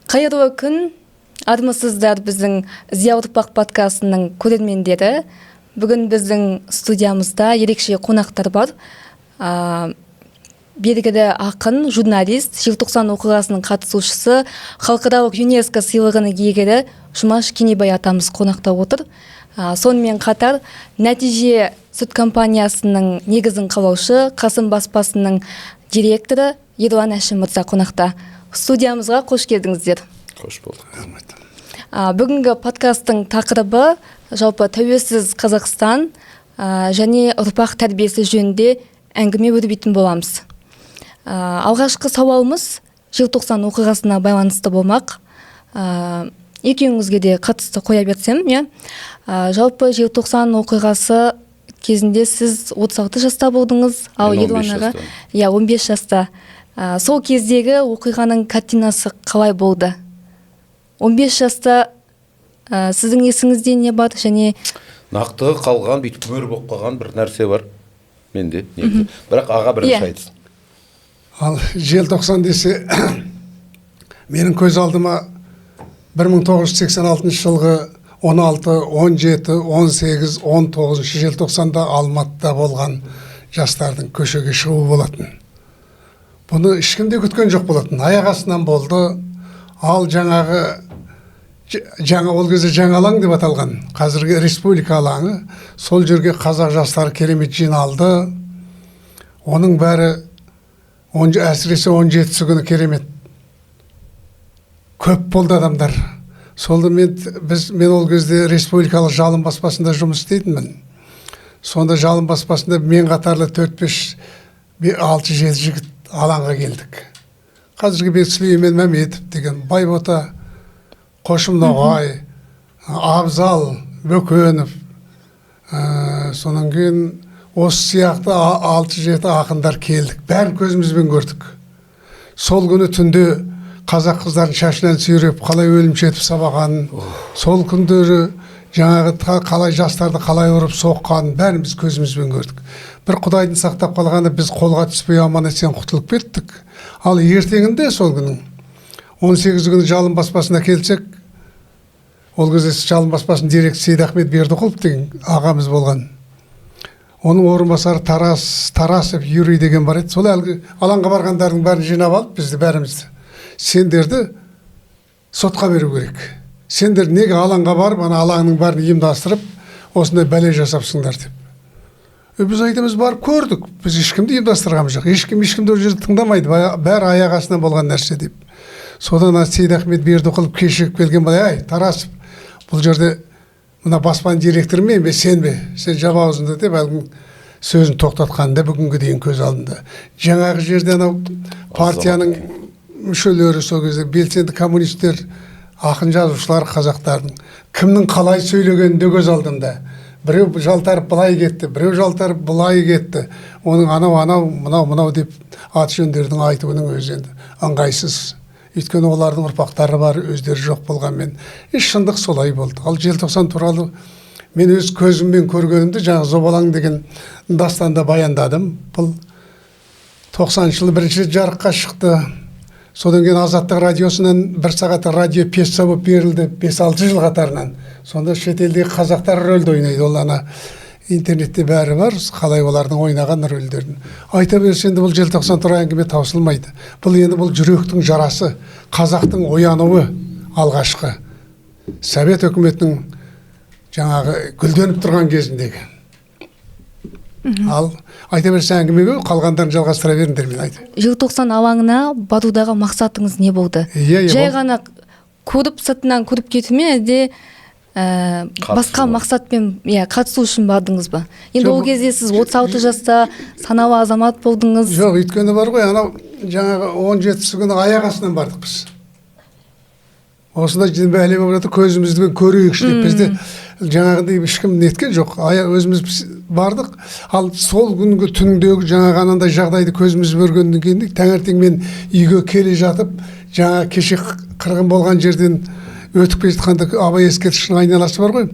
Қайырлы күн, армысыздар біздің Зиялы ұрпақ подкастының көрермендері. Бүгін біздің студиямызда ерекше қонақтар бар. Белгілі ақын, журналист, желтоқсан оқиғасының қатысушысы, халықаралық ЮНЕСКО сыйлығының иегері Жұмаш Кенебай атамыз қонақта отыр. Сонымен қатар Нәтиже сүт компаниясының негізін қалаушы, Қасым баспасының директоры Ерлан Әшім мырза қонақта. Студиямызға қош келдіңіздер. Қош болдық. Бүгінгі подкасттың тақырыбы жалпы тәуелсіз Қазақстан және ұрпақ тәрбиесі жөнінде әңгіме өрбитін боламыз. Алғашқы сауалымыз желтоқсан оқиғасына байланысты болмақ. Екеуіңізге де қатысты қоя берсем, иә. Жалпы желтоқсан оқиғасы кезінде сіз 36 жаста болдыңыз, ал Мен 15 Ерлан аға жаста. Иә, 15 жаста. Сол кездегі оқиғаның картинасы қалай болды? 15 жаста сіздің есіңізде не бар және Нақты қалған, бүйтіп мөр болып қалған бір нәрсе бар менде негізі. Бірақ аға бірінші айтсын. Ал желтоқсан десе, менің көз алдыма 1986 жылғы 16, 17, 18, 19 желтоқсанда Алматыда болған жастардың көшеге шығуы болатын. Бұны ешкім де күткен жоқ болатын. Аяқ астынан болды. Ал жаңағы жаңа ол кезде жаңа алаң деп аталған, қазіргі республика алаңы, сол жерге қазақ жастары керемет жиналды. Оның бәрі әсіресе 17-сі күні керемет көп болды адамдар. Солды мен, біз, мен ол кезде республикалық Жалын баспасында жұмыс істейтінмін. Сонда Жалын баспасында мен қатарлы төрт, бес, алты, жеті жігіт алаңға келдік. Қазіргі бек Сүлеймен Мәметов деген, Байбота, Қошым Ноғай, Абзал Бөкенов, сонан кейін осы сияқты алты жеті ақындар келдік. Бәрін көзімізбен көрдік. Сол күні түнде қазақ қыздарын шашынан сүйреп қалай өлімші етіп сабағанын, сол күндері жаңағы қалай жастарды қалай ұрып соққанын бәрін біз көзімізбен көрдік. Бір құдайдың сақтап қалғаны, біз қолға түспей аман есен құтылып кеттік. Ал ертеңінде сол күнің 18 күні Жалын баспасына келсек, ол кезде Жалын баспасының директоры Сейдахмет Бердіқұлов деген ағамыз болған. Оның орынбасары Тарасов Юрий деген бар еді. Сол әлгі алаңға барғандардың бәрін жинап алып, бізді бәрімізді, сендерді сотқа беру керек. Сендер неге алаңға барып, ана алаңның бәрін ұйымдастырып, осындай бәле жасапсыңдар деп. Біз айтамыз, барып көрдік, біз ешкімді ұйымдастырғанымыз жоқ, ешкім ешкімді ол жерде тыңдамайды, бәрі аяқ астынан болған нәрсе деп. Содан ана Сейдахмет Бердіқұлов кешігіп келген бала: «Әй, Тарасов, бұл жерде мына баспаның директоры мен бе, сен бе, сен жап аузыңды», – деп әлгі сөзін тоқтатқанда бүгінгі дейін көз алдында. Жаңағы жерде анау партияның мүшелері, сол кезде белсенді коммунистер, ақын жазушылар, қазақтардың кімнің қалай сөйлегені де көз алдымда. Біреу жалтарып былай кетті, біреу жалтарып былай кетті. Оның анау анау, мынау мынау деп аты жөндердің айтуының өзі енді ыңғайсыз, өйткені олардың ұрпақтары бар, өздері жоқ болғанмен. И шындық солай болды. Ал желтоқсан туралы мен өз көзіммен көргенімді жаңағы «Зобалаң» деген дастанда баяндадым. Бұл 90-шы жылы бірінші рет жарыққа шықты. Содан кейін Азаттық радиосынан бір сағат радио пьеса болып берілді 5-6 жыл қатарынан. Сонда шетелдегі қазақтар рөлді ойнайды. Ол ана интернетте бәрі бар, қалай олардың ойнаған рөлдерін. Айта берсе енді бұл желтоқсан туралы әңгіме таусылмайды. Бұл енді бұл жүректің жарасы, қазақтың оянуы, алғашқы совет өкіметінің жаңағы гүлденіп тұрған кезіндегі. Ал айта берсе әңгіме көп, қалғандарын жалғастыра беріңдер, мен айт. Желтоқсан алаңына барудағы мақсатыңыз не болды? Иә, Жай ғана көріп, сыртынан көріп кету ме, әлде басқа Қатысу. мақсатпен, иә, қатысу үшін бардыңыз ба? Енді Жоқ, ол кезде сіз 36 жаста саналы азамат болдыңыз. Жоқ, өйткені бар ғой, анау жаңағы 17-сі күні аяқ астынан бардық біз. Осындай бәле болып жатыр, көзімізбен көрейікші деп. Бізде жаңағыдай ешкім неткен жоқ, аяқ өзіміз бардық. Ал сол күнгі түндегі жаңағы анандай жағдайды көзіміз көргеннен кейін, таңертең мен үйге келе жатып, жаңа кеше қырғын болған жерден өтіп келе жатқанда, Абай ескерткішінің айналасы бар ғой,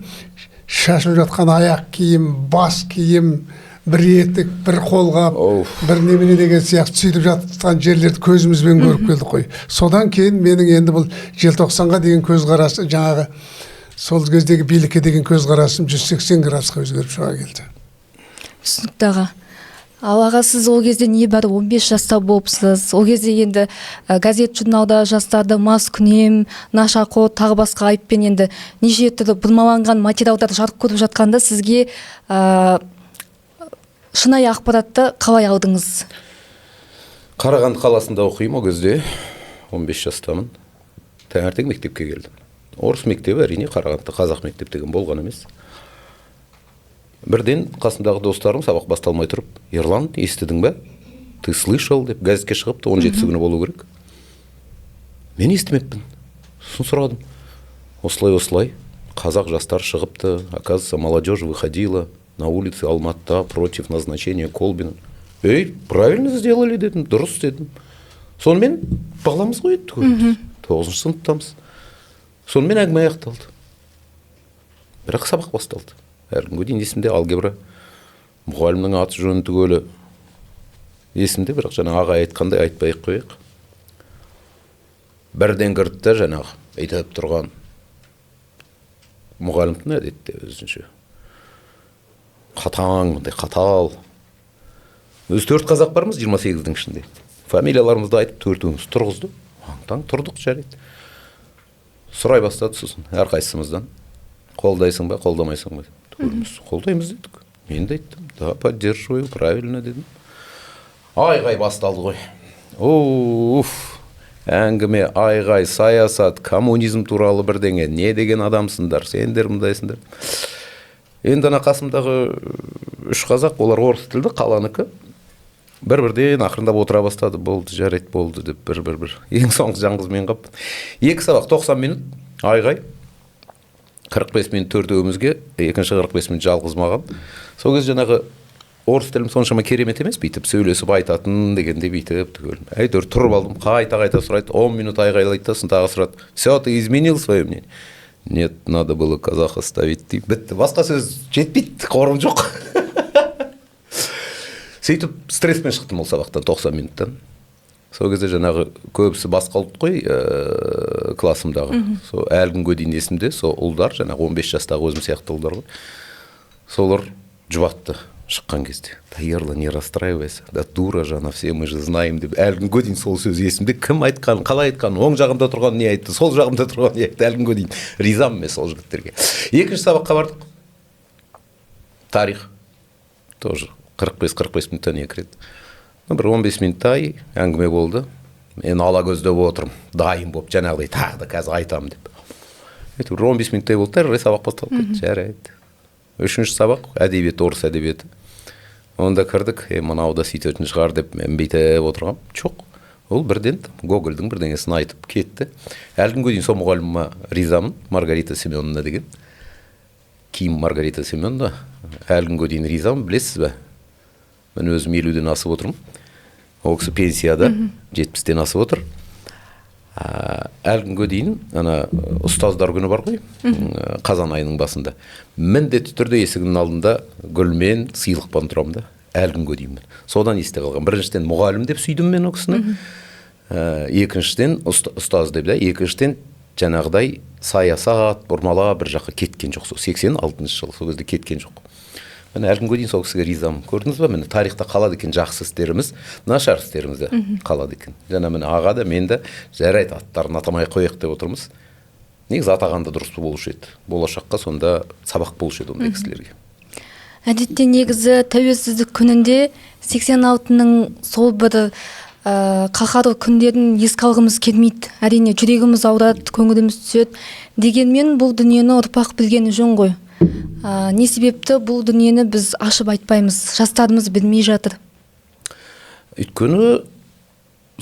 шашылып жатқан аяқ киім, бас киім. Бір етік, бір қолғап, бір немене деген сияқты сөйтіп жатқан жерлерді көзімізбен көріп келдік қой. Содан кейін менің енді бұл желтоқсанға деген көзқарасы, жаңағы сол кездегі билікке деген көзқарасым 180 градусқа өзгеріп шыға келді. Түсінікті, аға. Ал аға, сіз ол кезде небәрі 15 жаста болыпсыз. Ол кезде енді газет, журналда жастарды маскүнем, нашақор, тағы басқа айыппен енді неше түрлі бұрмаланған материалдар жарық көріп жатқанда, сізге шынайы ақпаратты қалай алдыңыз? Қарағанды қаласында оқимын ол кезде, 15 жастамын. Таңертең мектепке келдім. Орыс мектебі, әрине, Қарағандыда қазақ мектеп деген болған емес. Бірден қасымдағы достарым сабақ басталмай тұрып: «Ерлан, естідің бе, ты слышал?» – деп. Газетке шығыпты, 17-сі күні болу керек. Мен естімеппін. Сосын сұрадым: осылай, осылай, қазақ жастар шығыпты, оказывается, молодежь выходила на улицы Алматыда против назначения Колбина. «Ей, правильно сделали, – дедім, – дұрыс», – дедім. Сонымен баламыз ғой енді түгел, тоғызыншы сыныптамыз. Сонымен әңгіме аяқталды, бірақ сабақ басталды. Әлі күнге дейін есімде, алгебра мұғалімнің аты жөні түгелі есімде. Бірақ жаңа ағай айтқандай, айтпай ақ қояйық. Бірден кірді да, жаңағы бүйтіп тұрған мұғалімнің әдетте өзінше қатаң, мындай қатал. Өзі төрт қазақ бармыз 28-дің ішінде. Фамилияларымызды айтып, төртеуміз тұрғызды. Аң таң тұрдық. Жарайды, сұрай бастады сосын әрқайсымыздан: қолдайсың ба, қолдамайсың ба? Түгеліміз қолдаймыз дедік. Мен де айттым: «Да, поддерживаю, правильно», – дедім. Айғай басталды ғой, уф, әңгіме, айғай, саясат, коммунизм туралы бірдеңе. «Не деген адамсыңдар сендер, мындайсыңдар?» Енді ана қасымдағы үш қазақ, олар орыс тілді, қаланікі, бір бірден ақырындап отыра бастады. «Болды, жарайды, болды», – деп бір бір бір. Ең соңғы жалғыз мен қалыппын. Екі сабақ, 90 минут айғай, 45 минут төртеуімізге, екінші 45 минут жалғыз маған. Сол кезде жаңағы орыс тілім соншама керемет емес, бүйтіп сөйлесіп айтатын дегенде, бүйтіп түгел әйтеуір тұрып алдым. Қайта қайта сұрайды, 10 минут айғайлайды да, сосын тағы сұрады: «Все, ты изменил свое мнение?» «Нет, надо было казах оставить», – дейді. Бітті, басқа сөз жетпейді, қорым жоқ. Сөйтіп стресспен шықтым ол сабақтан, 90 минуттан. Сол кезде жаңағы көбісі басқа ұлт қой классымдағы. Сол әлі күнге дейін есімде, сол ұлдар, жаңағы 15 жастағы өзім сияқты ұлдар ғой, солар жұбатты шыққан кезде: «Да, Ерлан, не расстраивайся, да дура же она, все мы же знаем», – деп. Әлі күнге дейін сол сөз есімде, кім айтқанын, қалай айтқанын, оң жағымда тұрған не айтты, сол жағымда тұрған не айтты. Әлі күнге дейін ризамын мен сол жігіттерге. Екінші сабаққа бардық, тарих, тоже 45-45 минуттан екі рет. Ну, бір 15 минуттай әңгіме болды. Мен ала көздеп отырмын, дайын болып, жаңағыдай тағы да қазір айтамын деп. Әйтеуір 15 минуттай болды да, әрі қарай сабақ басталып кетті. Жарайды, үшінші сабақ әдебиет, орыс әдебиеті. Онда кірдік. Е, мынау да сөйтетін шығар деп мен бүйтіп отырғанмын. Жоқ, ол бірден Гогольдің бірдеңесін айтып кетті. Әлі күнге дейін сол мұғаліміме ризамын, Маргарита Семеновна деген. Ким Маргарита Семеновна, әлі күнге дейін ризамын. Білесіз бе, мен өзім 50-ден асып отырмын, ол кісі пенсияда, 70-тен асып отыр. Әлі күнге дейін ана ұстаздар күні бар ғой, қазан айының басында, міндетті түрде есігінің алдында гүлмен, сыйлықпен тұрамын да. Әлі күнге дейін содан есте қалған. Біріншіден, мұғалім деп сүйдім мен ол кісіні. Екіншіден, ұстаз деп да, екіншіден, жаңағыдай саясат бұрмалап бір жаққа кеткен жоқ. Сол 86-жылы, сол кезде кеткен жоқ. Міне, әлі күнге дейін сол кісіге ризамын. Көрдіңіз ба, міне, тарихта қалады екен жақсы істеріміз, нашар істеріміз де қалады екен. Жаңа, міне, аға да, мен де, жарайды, аттарын атамай ақ қояйық деп отырмыз. Негізі атаған да дұрыс болушы еді, болашаққа сонда сабақ болушы еді ондай кісілерге. Әдетте, негізі, тәуелсіздік күнінде 86-ның сол бір қаһарлы күндерін еске алғымыз келмейді. Әрине, жүрегіміз ауырады, көңіліміз түседі. Дегенмен бұл дүниені ұрпақ білгені жөн ғой. Не себепті бұл дүниені біз ашып айтпаймыз, жастарымыз білмей жатыр? Өйткені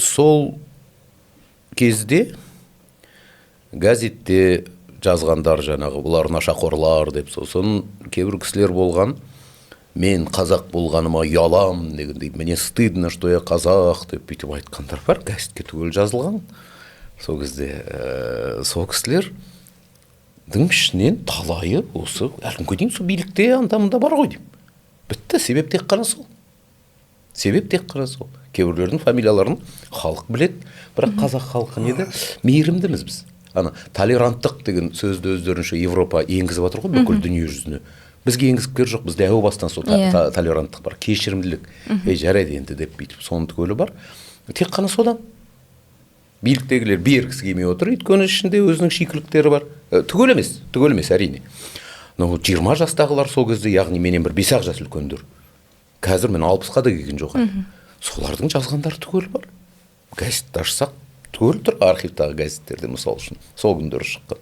сол кезде газетте жазғандар, жаңағы бұлар нашақорлар деп, сосын кейбір кісілер болған, «мен қазақ болғаныма ұяламын» дегендей, «мне стыдно, что я казах» деп бүйтіп айтқандар бар, газетке түгел жазылған. Сол кезде сол кісілердің ішінен талайы осы әлі күнге дейін сол билікте, анда мында бар ғой деймін. Бітті, себеп тек қана сол. Себеп тек қана сол. Кейбіреулердің фамилияларын халық біледі, бірақ қазақ халқы неде? Мейірімдіміз біз. Ана толеранттық деген сөзді өздерінше Европа енгізіп жатыр ғой бүкіл дүние жүзіне. Бізге енгізіп керегі жоқ, бізде әу бастан сол толеранттық бар, кешірімділік. Ей, жарайды енді деп бүйтіп соның түгелі бар. Тек қана содан. Биліктегілер бергісі келмей отыр, өйткені ішінде өзінің шикіліктері бар. Түгел емес, түгел емес әрине. Но 20 жастағылар сол кезде, яғни менен бір 5-ақ жас үлкендер. Қазір мен 60-қа да келген жоқ әлі. Солардың жазғандары түгел бар. Газетті ашсақ, түгел тұр архивтағы газеттерде, мысал үшін, сол күндері шыққан.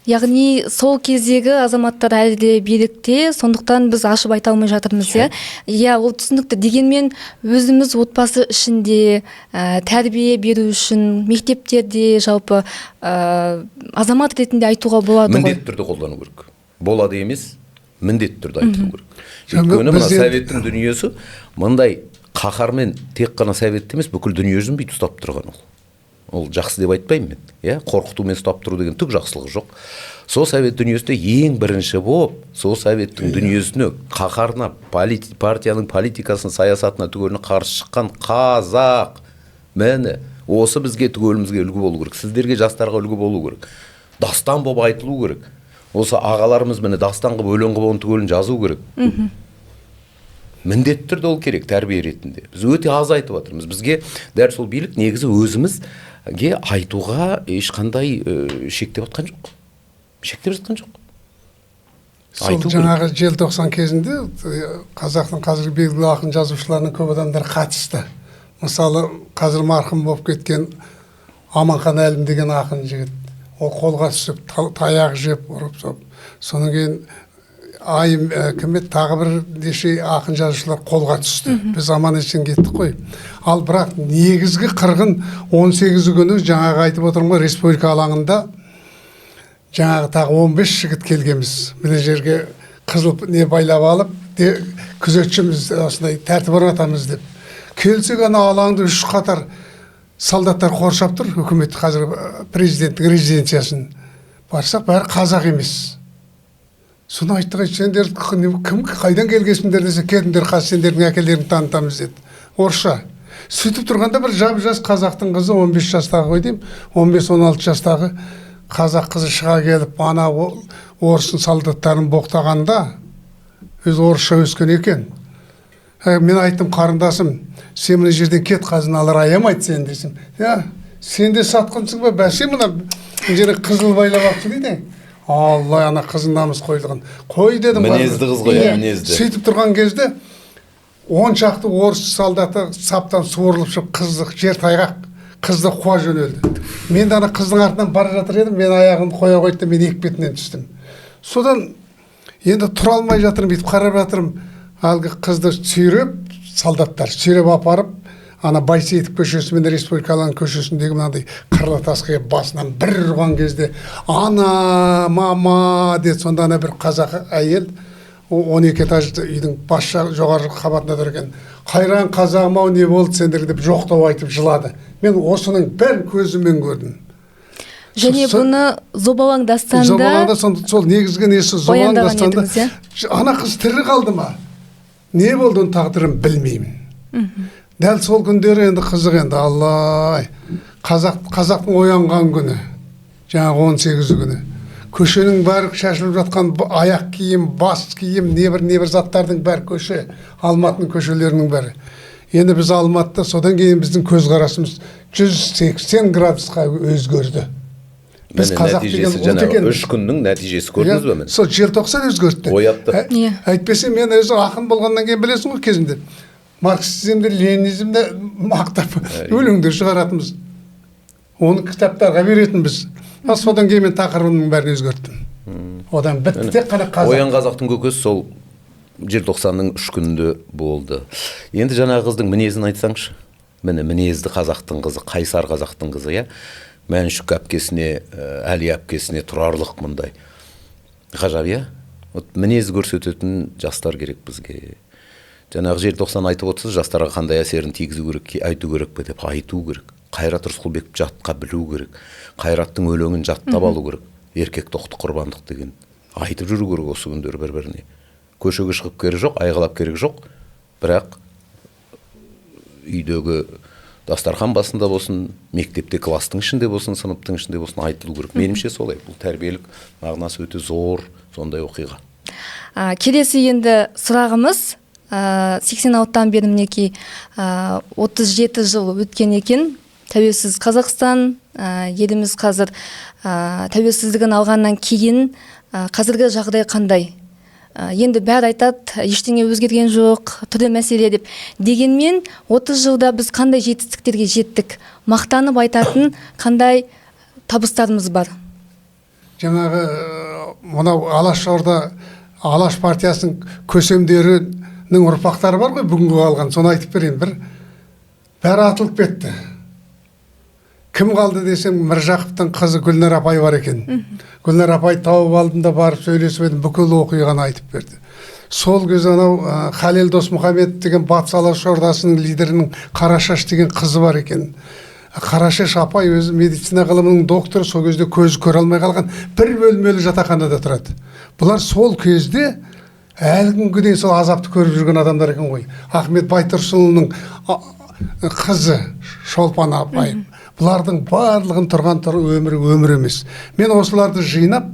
Яғни сол кездегі азаматтар әлі де билікте, сондықтан біз ашып айта алмай жатырмыз, иә? Иә, ол түсінікті. Дегенмен өзіміз отбасы ішінде тәрбие беру үшін мектептерде жалпы азамат ретінде айтуға болады ғой. Міндетті түрде қолдану керек. Болады емес, міндетті түрде айтылу керек. Өйткені мына советтің дүниесі мындай қаһармен тек қана советті емес, бүкіл дүние жүзін бүйтіп ұстап тұрған ол. Ол жақсы деп айтпаймын мен. Иә, қорқытумен ұстап тұру деген түк жақсылығы жоқ. Сол совет дүниесінде ең бірінші болып, сол советтің дүниесіне, қаһарына, партияның политикасын, саясатына түгеліне қарсы шыққан қазақ. Міне, осы бізге түгелімізге үлгі болу керек. Сіздерге, жастарға үлгі болу керек. Дастан болып айтылу керек. Осы ағаларымыз міне дастан қылып, өлең қылып оның түгелін жазу керек. Міндетті түрде ол керек тәрбие ретінде. Біз өте аз айтып жатырмыз. Бізге дәл сол билік негізі өзімізге айтуға ешқандай шектеп жатқан жоқ. Шектеп жатқан жоқ. Сол жаңағы желтоқсан кезінде қазақтың қазіргі белгілі ақын жазушыларының көп адамдар қатысты. Мысалы, қазір марқұм болып кеткен Аманхан Әлім деген ақын жігіт, ол қолға түсіп, таяқ жеп, ұрып соғып. Содан кейін айым кім еді, тағы бір неше ақын жазушылар қолға түсті. Біз аман есен кеттік қой. Ал бірақ негізгі қырғын 18 күні жаңағы айтып отырмын ғой, республика алаңында жаңағы тағы 15 жігіт келгенбіз. Мына жерге қызыл не байлап алып, күзетшіміз осындай тәртіп орнатамыз деп. Келсек ана алаңды үш қатар солдаттар қоршап тұр, үкімет қазір президенттің резиденциясын. Барсақ бәрі қазақ емес. Соны айттық, сендер кім, қайдан келгенсіңдер десе, кетіңдер, қазір сендердің әкелеріңді танытамыз деді. Орысша. Сөйтіп тұрғанда бір жап-жас қазақтың қызы, 15 жастағы ғой деймін, 15-16 жастағы қазақ қызы шыға келіп, ана орыстың солдаттарын боқтағанда, өзі орысша өскен екен. Мен айттым, қарындасым, сен мына жерден кет, қазір аналар аямайды сені десем. Я, сен де сатқынсың ба? Бәсе мына жерге қызыл байлап алыпты дейді. Алла, ана қызын намыс қойылған. Қой дедім. Мінезді қыз ғой, мінезді. Сөйтіп тұрған кезде 10 шақты орыс солдаты саптан суырылып шығып, қызды жер тайғақ, қызды қуа жөнелді. Мен де ана қыздың артынан бара жатыр едім, мен аяғымды қоя қойды да мен екі бетінен түстім. Содан енді тұра алмай жатырмын, бүйтіп қарап жатырмын. Әлгі қызды сүйреп, солдаттар сүйреп апарып, ана Байсейітов көшесі мен Республика алаңы көшесіндегі мынандай қырлы тасқа келіп басынан бір ұрған кезде, ана, мама деді. Сонда ана бір қазақ әйел, 12 этажды үйдің бас жоғарғы қабатында тұр екен. Қайран қазағым ау, не болды сендерге деп жоқтау айтып жылады. Мен осының бәрін көзіммен көрдім. Және бұны Зобалаң дастанда Зобалаңда сол негізгі несі Зобалаң баяндаған дастанда. едіңіз, иә? Ана қыз тірі қалды ма? Не болды оның тағдырын білмеймін. Дәл сол күндері енді қызық енді, Алла-ай. Қазақтың оянған күні, жаңағы 18 күні. Көшенің бәрі шашылып жатқан аяқ киім, бас киім, небір заттардың бәрі көше, Алматының көшелерінің бәрі. Енді біз Алматыда, содан кейін біздің көзқарасымыз 180 градусқа өзгерді. Біз Міне қазақ деген нәтижесі ұлт жаңағы екенбіз. 3 күннің нәтижесі көрдіңіз бе міне? Сол желтоқсан өзгертті. Оятты. Әйтпесе мен өзі ақын болғаннан кейін білесің ғой кезінде. Марксизмді, ленинизмді мақтап өлеңдер шығаратынбыз. Оны кітаптарға беретінбіз. Ал содан кейін мен тақырыбының бәрін өзгерттім. Одан бітті, тек қана қазақ. Оян қазақтың көкесі сол желтоқсанның 3 күнінде болды. Енді жаңағы қыздың мінезін айтсаңшы. Міне мінезді қазақтың қызы, қайсар қазақтың қызы, иә? Мәншүк әпкесіне, Әли әпкесіне тұрарлық мындай. Ғажап, иә? Вот мінез көрсететін жастар керек бізге. Жаңағы желтоқсан айтып отырсыз, жастарға қандай әсерін тигізу керек, айту керек пе деп айту керек. Қайрат Рысқұлбекті жатқа білу керек. Қайраттың өлеңін жаттап алу керек. Еркек тоқты құрбандық деген. Айтып жүру керек осы күндері бір-біріне. Көшеге шығып керек жоқ, айғалап керек жоқ, бірақ үйдегі дастархан басында болсын, мектепте класстың ішінде болсын, сыныптың ішінде болсын айтылу керек. Меніңше солай. Бұл тәрбиелік мағынасы өте зор сондай оқиға. Келесі енді сұрағымыз, 86-тан бері мінекей 37 жыл өткен екен. Тәуелсіз Қазақстан, еліміз қазір тәуелсіздігін алғаннан кейін қазіргі жағдай қандай? Енді бәрі айтады, ештеңе өзгерген жоқ, түрлі мәселе деп. Дегенмен 30 жылда біз қандай жетістіктерге жеттік? Мақтанып айтатын қандай табыстарымыз бар? Жаңағы мынау Алаш Орда, Алаш партиясының көсемдерінің ұрпақтары бар ғой бүгінгі қалған, соны айтып берейін. Бір бәрі атылып кетті. Кім қалды десем, Міржақыптың қызы Гүлнар апай бар екен. Гүлнар апай тауып алдым да барып сөйлесіп едім, бүкіл оқиғаны айтып берді. Сол кезде анау Халел Досмұхамедов деген Батыс Алаш Ордасының лидерінің Қарашаш деген қызы бар екен. Қарашаш апай өзі медицина ғылымының докторы, сол кезде көзі көре алмай қалған, бір бөлмелі жатақханада тұрады. Бұлар сол кезде әлі күнге дейін сол азапты көріп жүрген адамдар екен ғой. Ахмет Байтұрсынұлының қызы Шолпан апай. Бұлардың барлығын тұрған өмірі өмір емес. Мен осыларды жинап,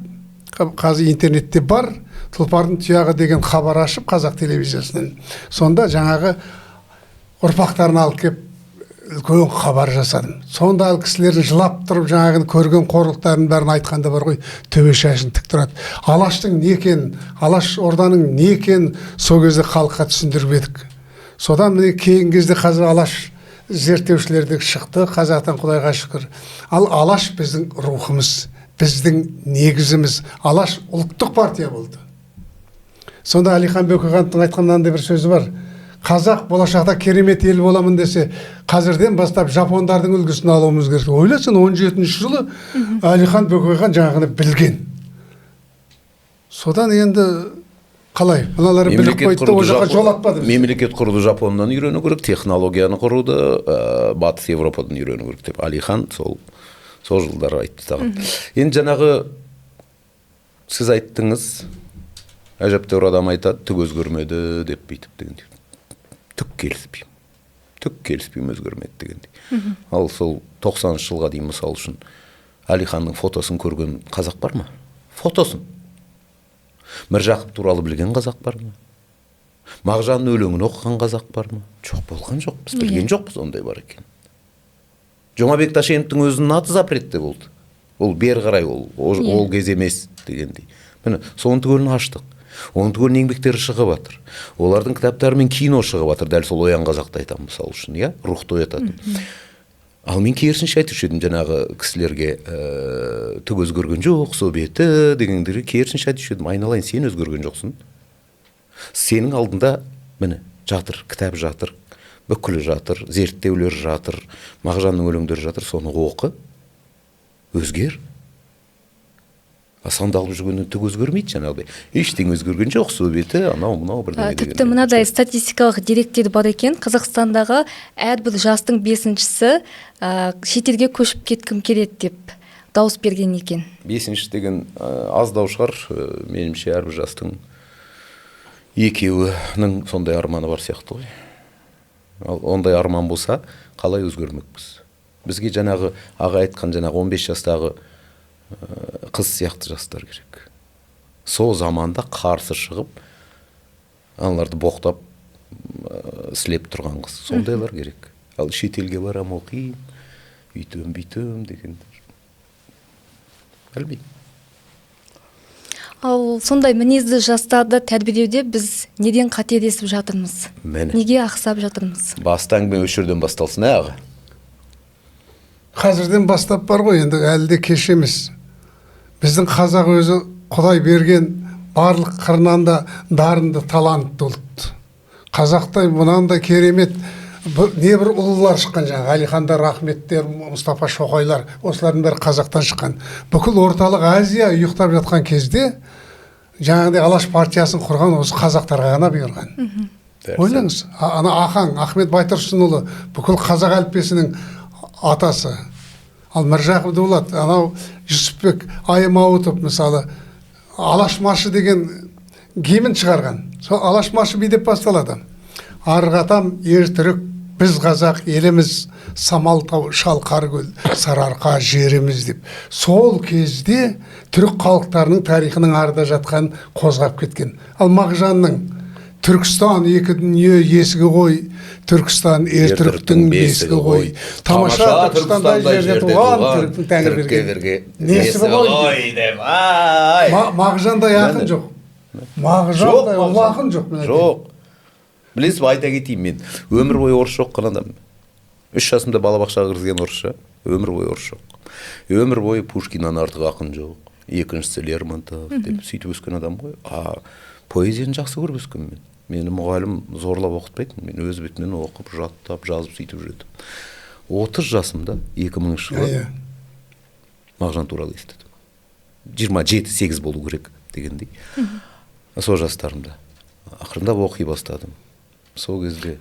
қазір интернетте бар, Тұлпардың тұяғы деген хабар ашып қазақ телевизиясынан. Сонда жаңағы ұрпақтарын алып кеп үлкен хабар жасадым. Сонда ал кісілердің жылап тұрып жаңағыны көрген қорлықтарын бәрін айтқанда бар ғой, төбе шашын тік тұрады. Алаштың не екенін, Алаш Орданың не екенін сол кезде халыққа түсіндіріп едік. Содан міне кейінгі кезде қазір Алаш зерттеушілер де шықты, қазақтан Құдайға шүкір. Ал Алаш біздің рухымыз, біздің негізіміз. Алаш ұлттық партия болды. Сонда Әлихан Бөкейхановтың айтқан мынандай бір сөзі бар. Қазақ болашақта керемет ел боламын десе, қазірден бастап жапондардың үлгісін алуымыз керек. Ойласын, 17 жылы Әлихан Бөкейхан жаңағыны білген. Содан енді қалай? Мыналары біліп қойды, ол жаққа жолатпады. Мемлекет құруды Жапоннан үйрену керек, технологияны құруды Батыс Европадан үйрену керек деп Әлихан сол жылдары айтты тағы. Енді жаңағы сіз айттыңыз, әжептәуір адам айтады, түк өзгермеді деп бүйтіп дегендей. Түк келіспеймін. Түк келіспеймін, өзгермеді дегендей. Ал сол 90 жылға дейін мысал үшін Әлиханның фотосын көрген қазақ бар ма? Фотосын. Міржақып туралы білген қазақ бар ма? Мағжанның өлеңін оқыған қазақ бар ма? Жоқ, болған жоқ. Біз білген жоқпыз ондай бар екен. Жұмабек Тәшеновтің өзінің аты запретте болды. Ол бері қарай ол кез емес дегендей. Міне, соның түгелін аштық. Оның түгелін еңбектері шығып жатыр. Олардың кітаптарымен кино шығып жатыр. Дәл сол Оян қазақты айтамын мысал үшін, иә? Рухты оятатын. Ал мен керісінше айтушы едім жаңағы кісілерге, түк өзгерген жоқ, со беті дегендерге керісінше айтушы едім. Айналайын, сен өзгерген жоқсың. Сенің алдында міне жатыр, кітап жатыр, бүкілі жатыр, зерттеулер жатыр, Мағжанның өлеңдері жатыр, соны оқы, өзгер. Сандалып жүргеннен түк өзгермейді жаңағыдай. Ештеңе өзгерген жоқ, со беті, анау, мынау бірдеңе деген. Тіпті мынадай статистикалық деректер бар екен. Қазақстандағы әрбір жастың 5-шісі шетелге көшіп кеткім келеді деп дауыс берген екен. 5-ші деген аздау шығар, меніңше әрбір жастың екеуінің сондай арманы бар сияқты ғой. Ал ондай арман болса, қалай өзгермекпіз? Бізге жаңағы аға айтқан жаңағы 15 жастағы қыз сияқты жастар керек. Сол заманда қарсы шығып, аналарды боқтап, сілеп тұрған қыз. Сондайлар керек. Ал шетелге барам, оқиым, үйтем, бүйтем дегендер. Білмеймін. Ал сондай мінезді жастарды тәрбиелеуде біз неден қателесіп жатырмыз? Міне. Неге ақсап жатырмыз? Басты әңгіме осы жерден басталсын, аға. Қазірден бастап бар ғой, енді әлі де кеш емес. Біздің қазақ өзі Құдай берген барлық қырынан да дарынды, талантты ұлт. Қазақтай мынандай керемет небір ұлылар шыққан, жаңағы Әлихандар, Ахметтер, Мұстафа Шоқайлар, осылардың бәрі қазақтан шыққан. Бүкіл Орталық Азия ұйықтап жатқан кезде жаңағыдай Алаш партиясын құрған осы қазақтарға ғана бұйырған. Ойлаңыз, ана Ахаң, Ахмет Байтұрсынұлы бүкіл қазақ әліппесінің атасы. Ал Міржақып Дулат, анау Жүсіпбек Аймауытов мысалы Алаш маршы деген гимн шығарған. Сол Алаш маршы бүй деп басталады. Арғы атам ер түрік, біз қазақ еліміз, Самалтау, Шалқар көл, Сарыарқа жеріміз деп. Сол кезде түрік халықтарының тарихының арда жатқанын қозғап кеткен. Ал Мағжанның Түркістан екі дүние есігі ғой, Түркістан ер түріктің бесігі ғой. Тамаша Түркістандай жерде туған түріктің тәңір берген несібі ғой деп. Ай! Мағжандай ақын жоқ. Мағжандай ұлы ақын жоқ. Жоқ. Білесіз бе, айта кетейін, мен өмір бойы орысша оқыған адаммын. 3 жасымда балабақшаға кіргізген орысша, өмір бойы орысша оқыдым. Өмір бойы Пушкиннан артық ақын жоқ, екіншісі Лермонтов деп сөйтіп өскен адам ғой. А поэзияны жақсы көріп өскенмін мен. Мені мұғалім зорлап оқытпайтын, мен өз бетіммен оқып, жаттап, жазып сөйтіп жүрдім. 30 жасымда 2000 жылы Мағжан туралы естідім. 27-8 болу керек дегендей. Сол жастарымда ақырындап оқи бастадым. Сол кезде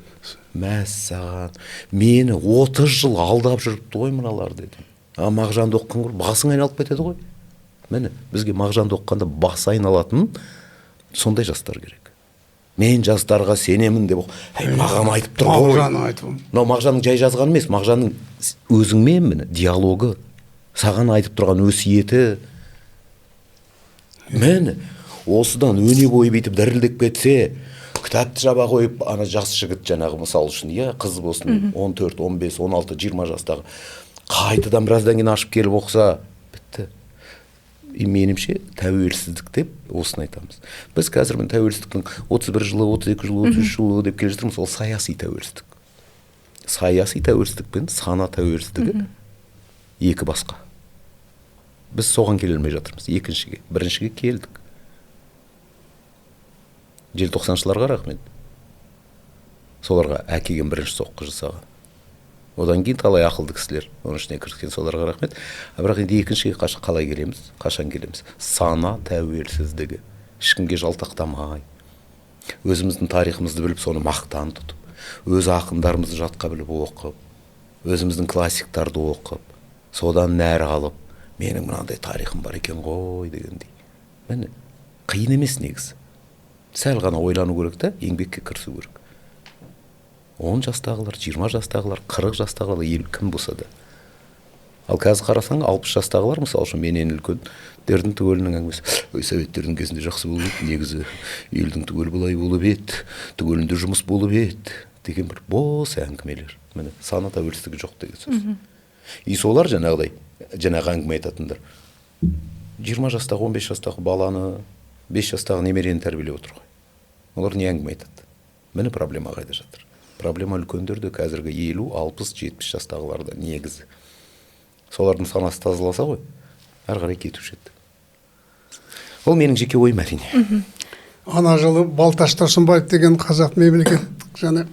мәссаған, мені 30 жыл алдап жүріпті ғой мыналар дедім. А Мағжанды оқыған ғой, басың айналып кетеді ғой. Міне, бізге Мағжанды оқығанда басы айналатын сондай жастар керек. Мен жастарға сенемін деп, әй, маған айтып тұр ғой. Мағжанның айтуы. Мынау Мағжанның жай жазғаны емес, Мағжанның өзіңмен міне диалогы, саған айтып тұрған өсиеті. Міне, осыдан өне бойы бүйтіп дірілдеп кетсе, кітапты жаба қойып, ана жас жігіт жаңағы мысал үшін, иә, қыз болсын, 14, 15, 16, 20 жастағы, қайтадан біраздан кейін ашып келіп оқыса, бітті. И меніңше тәуелсіздік деп осыны айтамыз. Біз қазір міне тәуелсіздіктің 31 жылы, 32 жылы, 33 жылы деп келе жатырмыз, ол саяси тәуелсіздік. Саяси тәуелсіздік пен сана тәуелсіздігі екі басқа. Біз соған келе алмай жатырмыз, екіншіге. Біріншіге келдік. Желтоқсаншыларға рахмет. Соларға әкелген бірінші соққы жасаған. Одан кейін талай ақылды кісілер, оның ішіне кіріскен, соларға рахмет. А бірақ енді екіншіге қалай келеміз, қашан келеміз? Сана тәуелсіздігі. Ешкімге жалтақтамай, өзіміздің тарихымызды біліп, соны мақтан тұтып, өз ақындарымызды жатқа біліп оқып, өзіміздің классиктарды оқып, содан нәр алып, менің мынандай тарихым бар екен ғой дегендей. Міне, қиын емес негізі. Сәл ғана ойлану керек та, еңбекке кірісу керек. 10 жастағылар, 20 жастағылар, 40 жастағылар, ел кім болса да. Ал қазір қарасаң, 60 жастағылар, мысалы үшін, менен үлкендердің түгелінің әңгімесі. Ой, советтердің кезінде жақсы болып еді, негізі елдің түгел былай болып еді, түгелінде жұмыс болып еді деген бір бос әңгімелер. Міне, сана тәуелсіздігі жоқ деген сөз. И солар жаңағыдай, жаңағы әңгіме айтатындар. 20 жастағы, 15 жастағы баланы, 5 жастағы немерені тәрбиелеп отыр ғой. Олар не әңгіме айтады? Міне, проблема қайда жатыр? Проблема үлкендерде, қазіргі 50, 60, 70 жастағыларда негізі. Солардың санасы тазаласа ғой, әрі қарай кетуші еді. Ол менің жеке ойым, әрине. Ана жылы Балташ Тұрсынбаев деген қазақ мемлекеттік және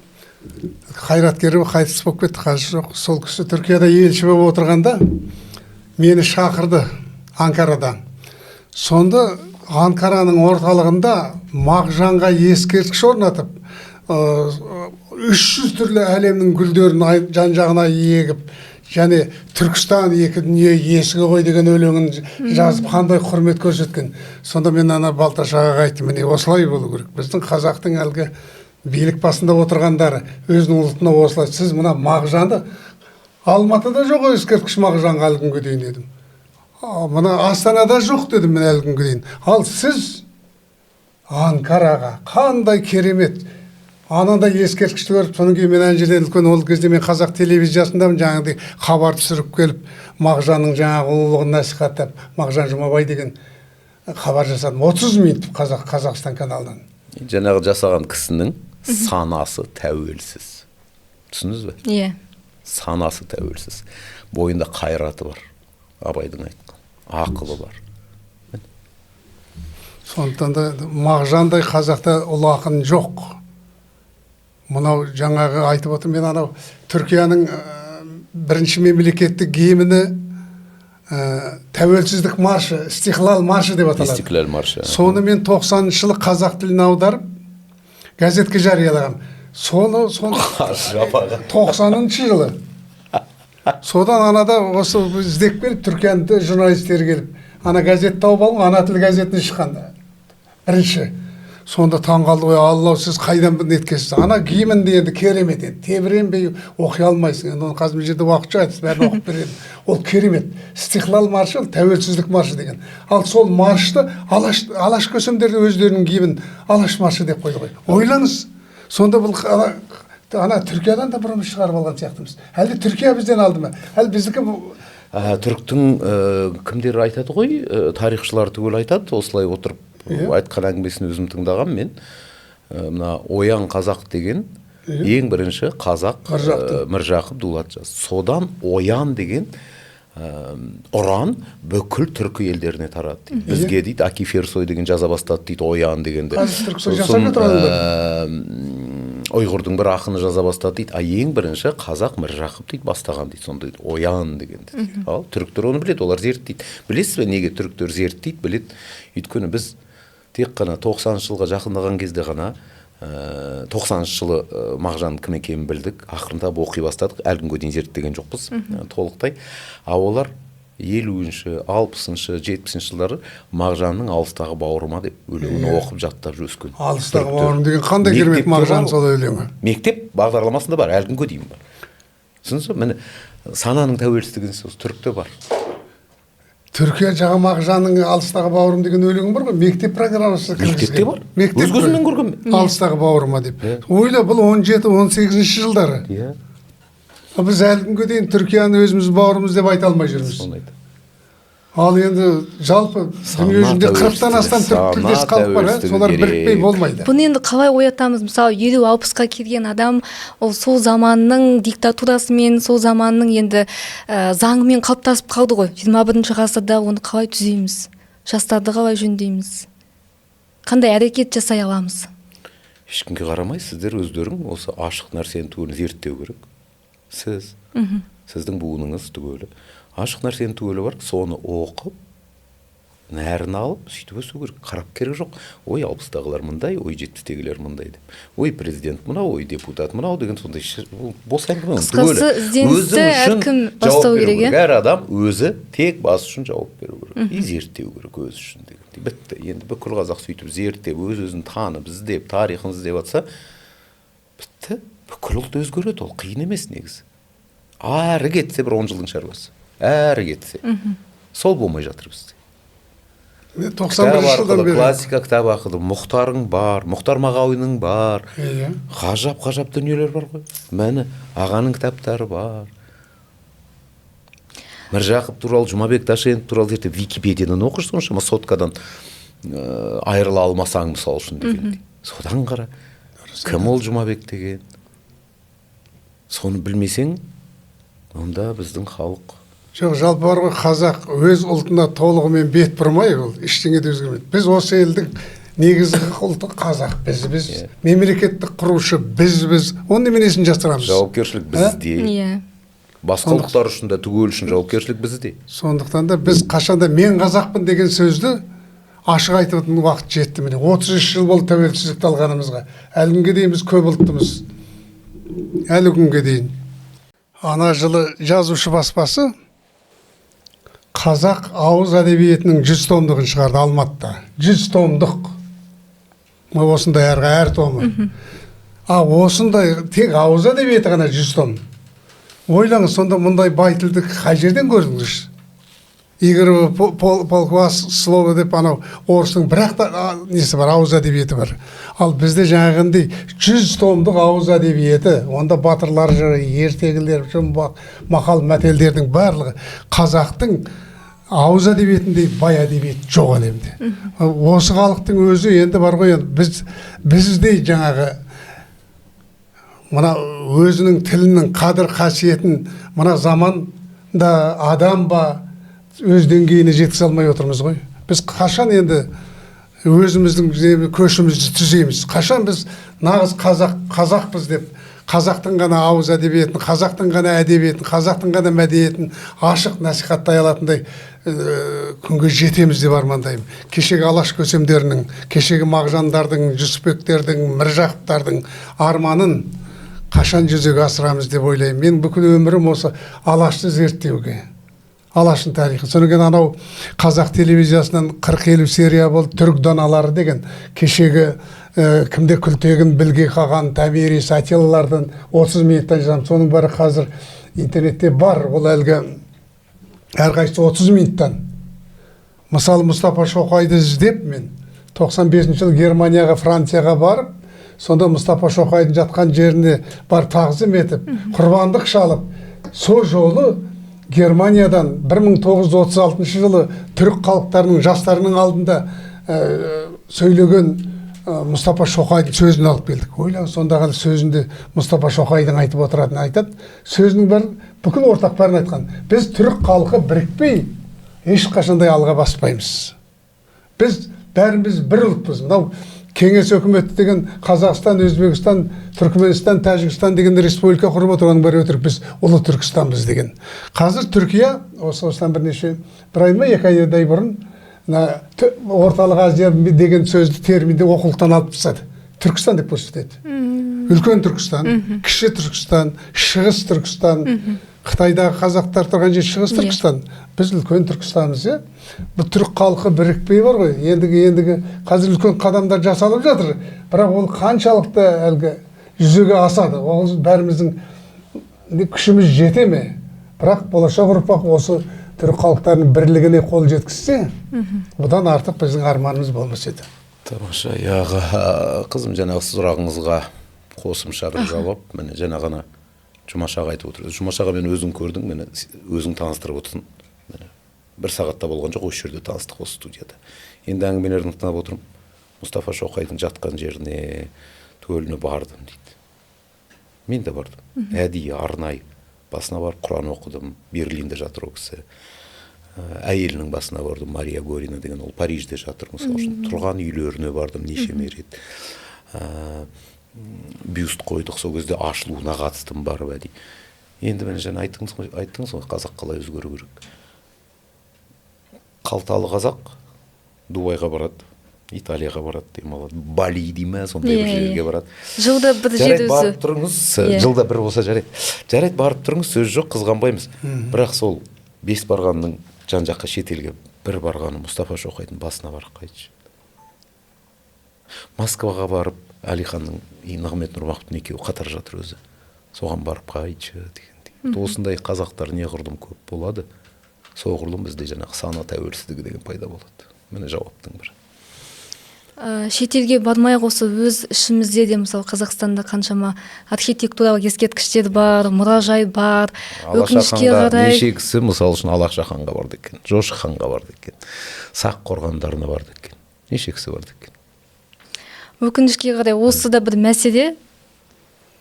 қайраткері қайтыс болып кетті, қазір жоқ. Сол кісі Түркияда елші болып отырғанда мені шақырды Анкарадан. Сонда Анкараның орталығында Мағжанға ескерткіш орнатып, 300 түрлі әлемнің гүлдерін жан-жағына егіп, және Түркістан екі дүние есігі ғой деген өлеңін жазып, қандай құрмет көрсеткен. Сонда мен ана Балташ ағаға айттым, міне осылай болу керек. Біздің қазақтың әлгі билік басында отырғандары өзінің ұлтына осылай. Сіз мына Мағжанды, Алматыда жоқ ескерткіш Мағжанға әлі күнге дейін дедім. Мына Астанада жоқ дедім мен әлі күнге дейін. Ал сіз Анкараға қандай керемет анандай ескерткішті көріп, содан кейін мен ана жерден үлкен, ол кезде мен қазақ телевизиясындамын, жаңағыдай хабар түсіріп келіп, Мағжанның жаңағы ұлылығын насихаттап, Мағжан Жұмабай деген хабар жасадым. 30 минут Қазақстан каналынан. Жаңағы жасаған кісінің санасы тәуелсіз. Түсіндіңіз бе? Иә. Санасы тәуелсіз. Бойында қайраты бар. Абайдың айтқан. Ақылы бар. Сондықтан да Мағжандай қазақта ұлы ақын жоқ. Мынау жаңағы айтып отырмын мен, анау Түркияның бірінші мемлекеттік гимні тәуелсіздік маршы, Истиклал маршы деп аталады. Истиклал маршы. Соны мен 90-шы жылы қазақ тіліне аударып, газетке жариялағам. Соны 90-шы жылы. Содан анада осы іздеп келіп, Түркияның журналистері келіп, ана газет тауып алған, ана тіл газетіне шыққан. Бірінші. Сонда таң қалды ғой, Алла, сіз қайдан неткенсіз? Ана гимнді енді керемет енді, тебіренбей оқи алмайсың. Енді оны қазір мына жерде уақыт жоқ, айтып бәрін оқып беремін. Ол керемет. Истиклал маршы, ол тәуелсіздік маршы деген. Ал сол маршты алаш көсемдері өздерінің гимнін Алаш маршы деп қойды ғой. Ойлаңыз, сонда бұл ана Түркиядан да бұрын шығарып алған сияқтымыз. Әлде Түркия бізден алды ма? Әлде біздікі бұл Түріктің кімдері айтады ғой, тарихшылар түгел айтады, осылай отырып айтқан әңгімесін өзім тыңдағам мен. Мына Оян қазақ деген ең бірінші қазақ Міржақып Дулат жазды. Содан Оян деген ұран бүкіл түркі елдеріне тарады дейді. Бізге дейді Акиф Ерсой деген жаза бастады дейді Оян дегенді. Сосын ұйғырдың бір ақыны жаза бастады дейді. А ең бірінші қазақ Міржақып дейді бастаған дейді сондай Оян дегенді. Ал түріктер оны біледі, олар зерттейді. Білесіз бе неге түріктер зерттейді, біледі? Өйткені біз тек қана 90-шы жылға жақындаған кезде ғана 90-шы жылы Мағжан кім екенін білдік, ақырындап оқи бастадық, әлі күнге дейін зерттеген жоқпыз толықтай. А олар 50-ші, 60-шы, 70-ші жылдары Мағжанның алыстағы бауырыма деп өлеңін оқып жаттап өскен. Алыстағы бауырым деген қандай керемет Мағжан сол өлеңі. Мектеп бағдарламасында бар, әлі күнге дейін бар. Түсіндіңіз бе? Міне сананың тәуелсіздігі сол түрікте бар. Түркия жағы Мағжанның алыстағы бауырым деген өлеңі бар ғой, мектеп программасы кіргізген. Мектепте бар. Өз көзіммен көргенмін. Алыстағы бауырыма деп. Ойла, бұл 17-18 жылдары. Біз әлі күнге дейін Түркияны өзіміз бауырымыз деп айта алмай жүрміз. Ал енді жалпы дүние жүзінде 40-тан астам түрік тілдес халық бар, солар бірікпей болмайды. Бұны енді қалай оятамыз? Мысалы, 50-60-қа келген адам ол сол заманның диктатурасымен, сол заманның енді заңымен қалыптасып қалды ғой. 21-ші ғасырда оны қалай түзейміз? Жастарды қалай жөндейміз? Қандай әрекет жасай аламыз? Ешкімге қарамай, сіздер өздерің осы ашық нәрсені түгелін зерттеу керек. Сіз, сіздің буыныңыз түгелі. Ашық нәрсенің түгелі бар, соны оқып, нәрін алып, сөйтіп өсу керек. Қарап керек жоқ. Ой, 60-тағылар мындай, ой, 70-тегілер мындай деп. Ой, президент мынау, ой, депутат мынау деген сондай бос әңгіме. Қысқасы, ізденісті әркім бастау керек. Әр адам өзі тек басы үшін жауап беру керек. И зерттеу керек өзі үшін деген. Бітті. Енді бүкіл қазақ сөйтіп зерттеп, өз-өзін танып, іздеп, тарихын іздеп жатса, бітті. Бүкіл ұлт өзгереді, ол қиын емес негізі. Әрі кетсе бір 10 жылдың шаруасы. Әрі кетсе. Сол болмай жатыр бізде. 91 жылдан бері. Классика кітап ақылы, Мұхтарың бар, Мұхтар Мағауинның бар. Ғажап-ғажап дүниелер бар ғой. Мәні ағаның кітаптары бар. Міржақып туралы, Жұмабек Ташенов туралы зерттеп Википедиядан оқышы, соншама соткадан айырыла алмасаң мысал үшін дегендей. Содан қара. Кім ол Жұмабек деген? Соны білмесең, онда біздің халық. Жоқ, жалпы бар ғой, қазақ өз ұлтына толығымен бет бұрмай, ол ештеңе де өзгермейді. Біз осы елдің негізгі ұлты қазақ, біз мемлекеттік құрушы біз, оның неменесін жасырамыз? Жауапкершілік бізде. Басқа ұлттар үшін де, түгел үшін жауапкершілік бізде. Сондықтан да біз қашанда мен қазақпын деген сөзді ашық айтатын уақыт жетті міне. 33 жыл болды тәуелсіздікті алғанымызға. Әлі күнге дейін біз көп ұлттымыз. Әлі күнге дейін. Ана жылы жазушы баспасы қазақ ауыз әдебиетінің 100 томдығын шығарды Алматыда. 100 томдық. Осындай әр томы. А осындай тек ауыз әдебиеті ғана 100 том. Ойлаңыз, сонда мұндай бай тілді қай жерден көрдіңіз? Игорь Полквас слово деп анау орыстың бірақ та несі бар, ауыз әдебиеті бар. Ал бізде жаңағындай 100 томдық ауыз әдебиеті, онда батырлар жыры, ертегілер, жұмбақ, мақал мәтелдердің барлығы қазақтың ауыз әдебиетіндей бай әдебиет жоқ әлемде. Осы халықтың өзі енді бар ғой, енді біздей жаңағы мына өзінің тілінің қадір қасиетін мына заманда адам ба өз деңгейіне жеткізе алмай отырмыз ғой. Біз қашан енді өзіміздің көшімізді түзейміз? Қашан біз нағыз қазақпыз деп қазақтың ғана ауыз әдебиетін, қазақтың ғана әдебиетін, қазақтың ғана мәдениетін ашық насихаттай алатындай күнге жетеміз деп армандаймын. Кешегі Алаш көсемдерінің, кешегі Мағжандардың, Жүсіпбектердің, Міржақыптардың арманын қашан жүзеге асырамыз деп ойлаймын. Мен бүкіл өмірім осы Алашты зерттеуге, Алаштың тарихын. Содан кейін анау қазақ телевизиясынан 40-50 серия болды, түрік даналары деген. Кешегі кімде Күлтегін, Білге Қаған, Томирис, Атиллалардан 30 минуттан жазамын. Соның бәрі қазір интернетте бар. Ол әлгі әрқайсысы 30 минуттан. Мысалы, Мұстафа Шоқайды іздеп мен 95 жылы Германияға, Францияға барып, сонда Мұстафа Шоқайдың жатқан жеріне барып тағзым етіп, құрбандық шалып, сол жолы Германиядан 1936 жылы түрік халықтарының жастарының алдында сөйлеген Мұстафа Шоқайдың сөзін алып келдік. Ойлаңыз, сондағы сөзінде Мұстафа Шоқайдың айтып отыратынын айтады. Сөзінің бәрі бүкіл ортақ бәрін айтқан. Біз түрік халқы бірікпей ешқашандай алға баспаймыз. Біз бәріміз бір ұлтпыз. Мынау Кеңес өкіметі деген Қазақстан, Өзбекстан, Түркіменстан, Тәжікстан деген республика құрып отыр, оның бәрі өтірік, біз ұлы Түркістанбыз деген. Қазір Түркия осыдан бірнеше бір ай ма, 2 айдай бұрын Орталық Азия деген сөзді, терминді оқулықтан алып тастады. Түркістан деп көрсетеді. Үлкен Түркістан, Кіші Түркістан, Шығыс Түркістан, Қытайдағы қазақтар тұрған жер Шығыс Түркістан. Біз үлкен Түркістанбыз, иә. Бұл түрік халқы бірікпей бар ғой. Ендігі қазір үлкен қадамдар жасалып жатыр. Бірақ ол қаншалықты әлгі жүзеге асады? Ол бәріміздің күшіміз жете ме? Бірақ болашақ ұрпақ осы түрік халықтарының бірлігіне қол жеткізсе, бұдан артық біздің арманымыз болмас еді. Тамаша, яға, қызым, жаңағы сұрағыңызға қосымша бір жауап. Міне жаңа ғана Жұмаш аға айтып отыр. Жұмаш аға, мен өзің көрдің, мені өзің таныстырып отырсың. Міне, бір сағатта болған жоқ, осы жерде таныстық, осы студияда. Енді әңгімелерін тыңдап отырмын. Мұстафа Шоқайдың жатқан жеріне, төліне бардым дейді. Мен де бардым. Әдейі, арнайы басына барып Құран оқыдым. Берлинде жатыр ол кісі. Әйелінің басына бардым, Мария Горина деген, ол Парижде жатыр, мысалы үшін. Тұрған үйлеріне бардым нешеме рет. Бюст қойдық, сол кезде ашылуына қатыстым барып әдейі. Енді міне жаңа айттыңыз ғой, қазақ қалай өзгеру керек. Қалталы қазақ Дубайға барады, Италияға барады, демалады, Бали дей ме, сондай бір жерге барады. Жылда бір жер өзі. Барып тұрыңыз, жылда бір болса жарайды. Жарайды, барып тұрыңыз, сөз жоқ, қызғанбаймыз. Бірақ сол 5 барғанның жан жаққа шетелге бір барғаны Мұстафа Шоқайдың басына барып қайтшы. Москваға барып Әлиханның Нығмет Нұрмақовтың екеуі қатар жатыр өзі. Соған барып қайтшы дегендей. Осындай қазақтар неғұрлым көп болады, соғұрлым бізде жаңағы сана тәуелсіздігі деген пайда болады. Міне жауаптың бірі. Шетелге бармай осы өз ішімізде де, мысалы, Қазақстанда қаншама архитектуралық ескерткіштер бар, мұражай бар. Өкінішке қарай неше кісі, мысалы үшін, Алаша ханға барды екен, Жошы ханға барды екен, Сақ қорғандарына барды екен, неше кісі барды екен. Өкінішке қарай осы да бір мәселе.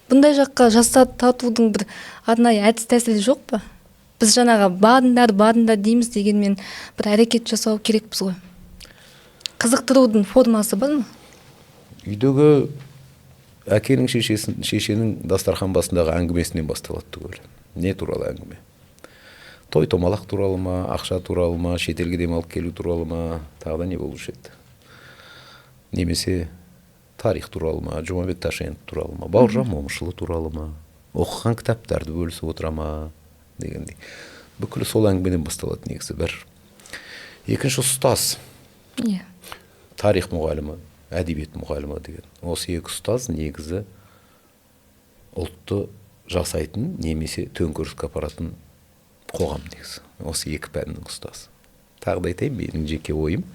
Бұндай жаққа жастарды тартудың бір арнайы әдіс тәсілі жоқ па? Біз жаңағы барыңдар, барыңдар дейміз дегенмен бір әрекет жасау керекпіз ғой. Қызықтырудың формасы бар ма? Үйдегі әкенің шешенің дастархан басындағы әңгімесінен басталады түгел. Не туралы әңгіме? Той томалақ туралы ма, ақша туралы ма, шетелге демалып келу туралы ма, тағы да не болушы еді? Немесе тарих туралы ма, Жұмабек Ташенов туралы ма, Бауыржан Момышұлы туралы ма, оқыған кітаптарды бөлісіп отыра ма дегендей. Бүкіл сол әңгімеден басталады негізі бір. Екінші ұстаз. Иә. Тарих мұғалімі, әдебиет мұғалімі деген. Осы екі ұстаз негізі ұлтты жасайтын немесе төңкеріске апаратын қоғам негізі. Осы екі пәннің ұстазы. Тағы да айтайын, менің жеке ойым.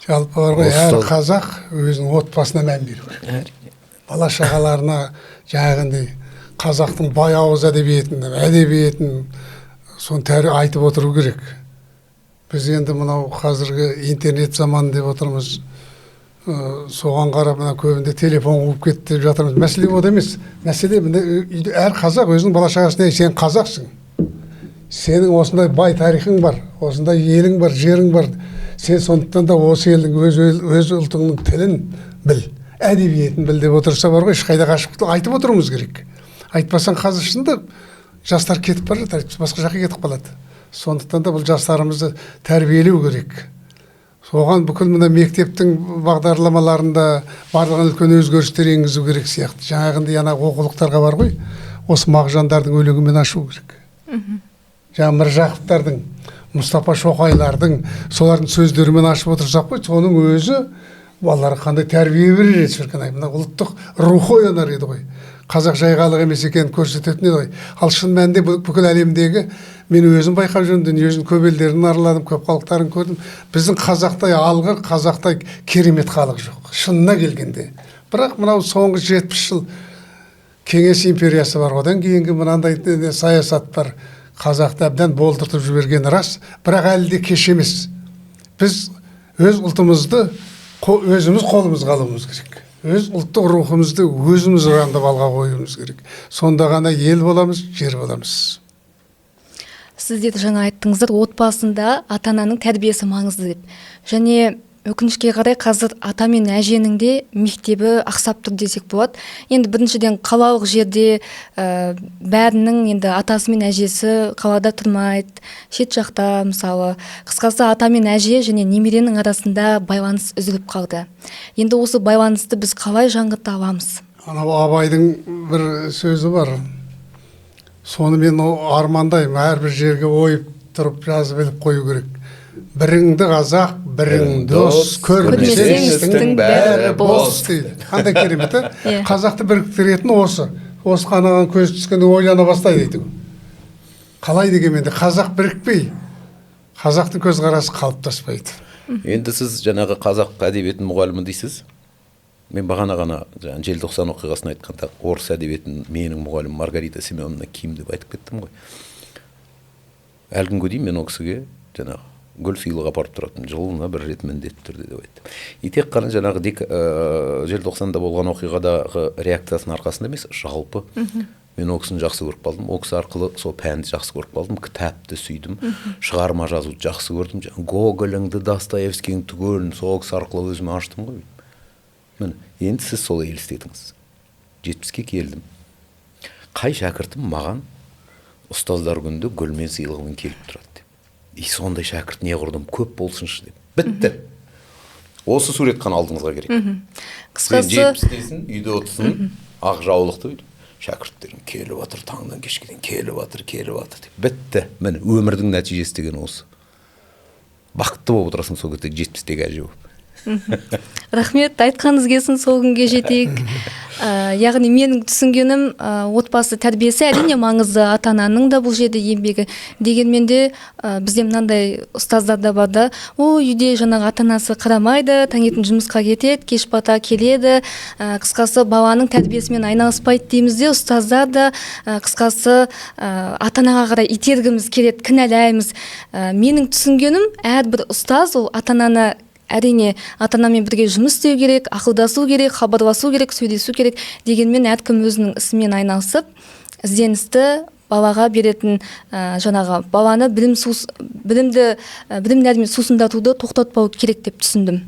Жалпы бар ғой, әр қазақ өзінің отбасына мән беру керек. Бала шағаларына жаңағындай қазақтың бай ауыз әдебиетін, әдебиетін соны тәрі айтып отыру керек. Біз енді мынау қазіргі интернет заманы деп отырмыз. Соған қарап мына көбінде телефон қуып кетті деп жатырмыз. Мәселе ол емес. Мәселе міне әр қазақ өзінің бала шағасына, сен қазақсың. Сенің осындай бай тарихың бар, осындай елің бар, жерің бар. Сен сондықтан да осы елдің өз ұлтыңның тілін біл, әдебиетін біл деп отырса бар ғой, ешқайда қашып айтып отыруымыз керек. Айтпасаң қазір шынында жастар кетіп бара жатыр, басқа жаққа кетіп қалады. Сондықтан да бұл жастарымызды тәрбиелеу керек. Соған бүкіл мына мектептің бағдарламаларында барлығын үлкен өзгерістер енгізу керек сияқты. Жаңағындай ана оқулықтарға бар ғой, осы мағжандардың өлеңімен ашу керек. Жаңа Міржақыптардың, Мұстафа Шоқайлардың, солардың сөздерімен ашып отырсақ қой, соның өзі балаларға қандай тәрбие берер еді шіркін ай. Мына ұлттық рухы оянар еді ғой. Қазақ жай халық емес екенін көрсететін еді ғой. Ал шын мәнінде бүкіл әлемдегі, мен өзім байқап жүрмін, дүниежүзінің көп елдерін араладым, көп халықтарын көрдім. Біздің қазақтай алғыр, қазақтай керемет халық жоқ. Шынына келгенде. Бірақ мынау соңғы 70 жыл Кеңес империясы бар, одан кейінгі мынандай саясат бар. Қазақты әбден болдыртып жіберген рас, бірақ әлі де кеш емес. Біз өз ұлтымызды өзіміз қолымызға алуымыз керек. Өз ұлттық рухымызды өзіміз ұрандап алға қоюымыз керек. Сонда ғана ел боламыз, жер боламыз. Сіз де жаңа айттыңыздар, отбасында ата-ананың тәрбиесі маңызды деп. Және өкінішке қарай қазір ата мен әженің де мектебі ақсап тұр десек болады. Енді біріншіден қалалық жерде бәрінің енді атасы мен әжесі қалада тұрмайды, шет жақта мысалы. Қысқасы, ата мен әже және немеренің арасында байланыс үзіліп қалды. Енді осы байланысты біз қалай жаңғырта аламыз? Анау Абайдың бір сөзі бар. Соны мен армандаймын, әрбір жерге ойып тұрып жазып іліп қою керек. Біріңді қазақ, бірің дос, көрмесең істің бәрі бос дейді. Қандай керемет, а? Қазақты біріктіретін осы. Осы қанаған көз түскенде ойлана бастайды дейді. Қалай дегенмен де қазақ бірікпей, қазақтың көзқарасы қалыптаспайды. Енді сіз жаңағы қазақ әдебиетінің мұғалімі дейсіз. Мен бағана ғана жаңа желтоқсан оқиғасын айтқанда орыс әдебиетінің менің мұғалімім Маргарита Семеновна Ким деп айтып кеттім ғой. Әлі күнге дейін мен ол кісіге жаңағы гүл сыйлық апарып тұратын, жылына бір рет міндетті түрде деп айттым. И тек қана жаңағы желтоқсанда болған оқиғадағы реакциясының арқасында емес, жалпы мен ол кісіні жақсы көріп қалдым. Ол кісі арқылы сол пәнді жақсы көріп қалдым, кітапты сүйдім, шығарма жазуды жақсы көрдім. Гоголіңді, Достоевскийдің түгелін сол кісі арқылы өзіме аштым ғой. Міне, енді сіз солай елестетіңіз. 70-ке келдім. Қай шәкіртім маған ұстаздар күнінде гүлмен сыйлығымен келіп тұрады деп. И сондай шәкірт не құрдым, көп болсыншы деп. Бітті. Осы сурет қана алдыңызға керек. Қысқасы, сен 70-тесің, үйде отырсың, ақ жаулықты бүйтіп, шәкірттерің келіп жатыр, таңнан кешке дейін келіп жатыр, келіп жатыр деп. Бітті. Міне, өмірдің нәтижесі деген осы. Бақытты болып отырасың сол кезде 70-тегі әже болып. Рахмет, айтқаныңыз келсін, сол күнге жетейік. Яғни менің түсінгенім, отбасы тәрбиесі әрине маңызды, ата-ананың да бұл жерде еңбегі. Дегенмен де, бізде мынандай ұстаздар да бар да, о, үйде жаңағы ата-анасы қарамайды, таңертең жұмысқа кетеді, кеш бата келеді, қысқасы баланың тәрбиесімен айналыспайды дейміз де, ұстаздар да, қысқасы, ата-анаға қарай итергіміз келеді, кінәлаймыз. Менің түсінгенім, әрбір ұстаз ол ата-ананы әрине ата-анамен бірге жұмыс істеу керек, ақылдасу керек, хабарласу керек, сөйлесу керек. Дегенмен әркім өзінің ісімен айналысып, ізденісті балаға беретін, жаңағы баланы білім сус, білімді, білім нәрімен сусындатуды тоқтатпау керек деп түсіндім.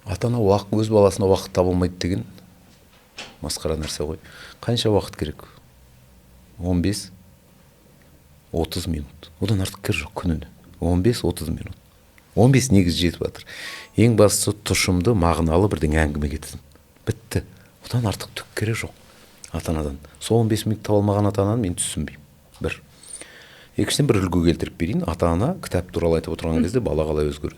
Ата-ана өз баласына уақыт таба алмайды деген масқара нәрсе ғой. Қанша уақыт керек? 15-30 минут. Одан артық керек жоқ күніне. 15-30 минут. 15 негізі жетіп жатыр. Ең бастысы тұшымды, мағыналы бірдеңе әңгіме кетсін. Бітті. Одан артық түк керек жоқ ата-анадан. Сол 15 минут таба алмаған ата-ананы мен түсінбеймін. Бір. Екіншіден бір үлгі келтіріп берейін. Ата-ана кітап туралы айтып отырған кезде бала қалай өзгереді.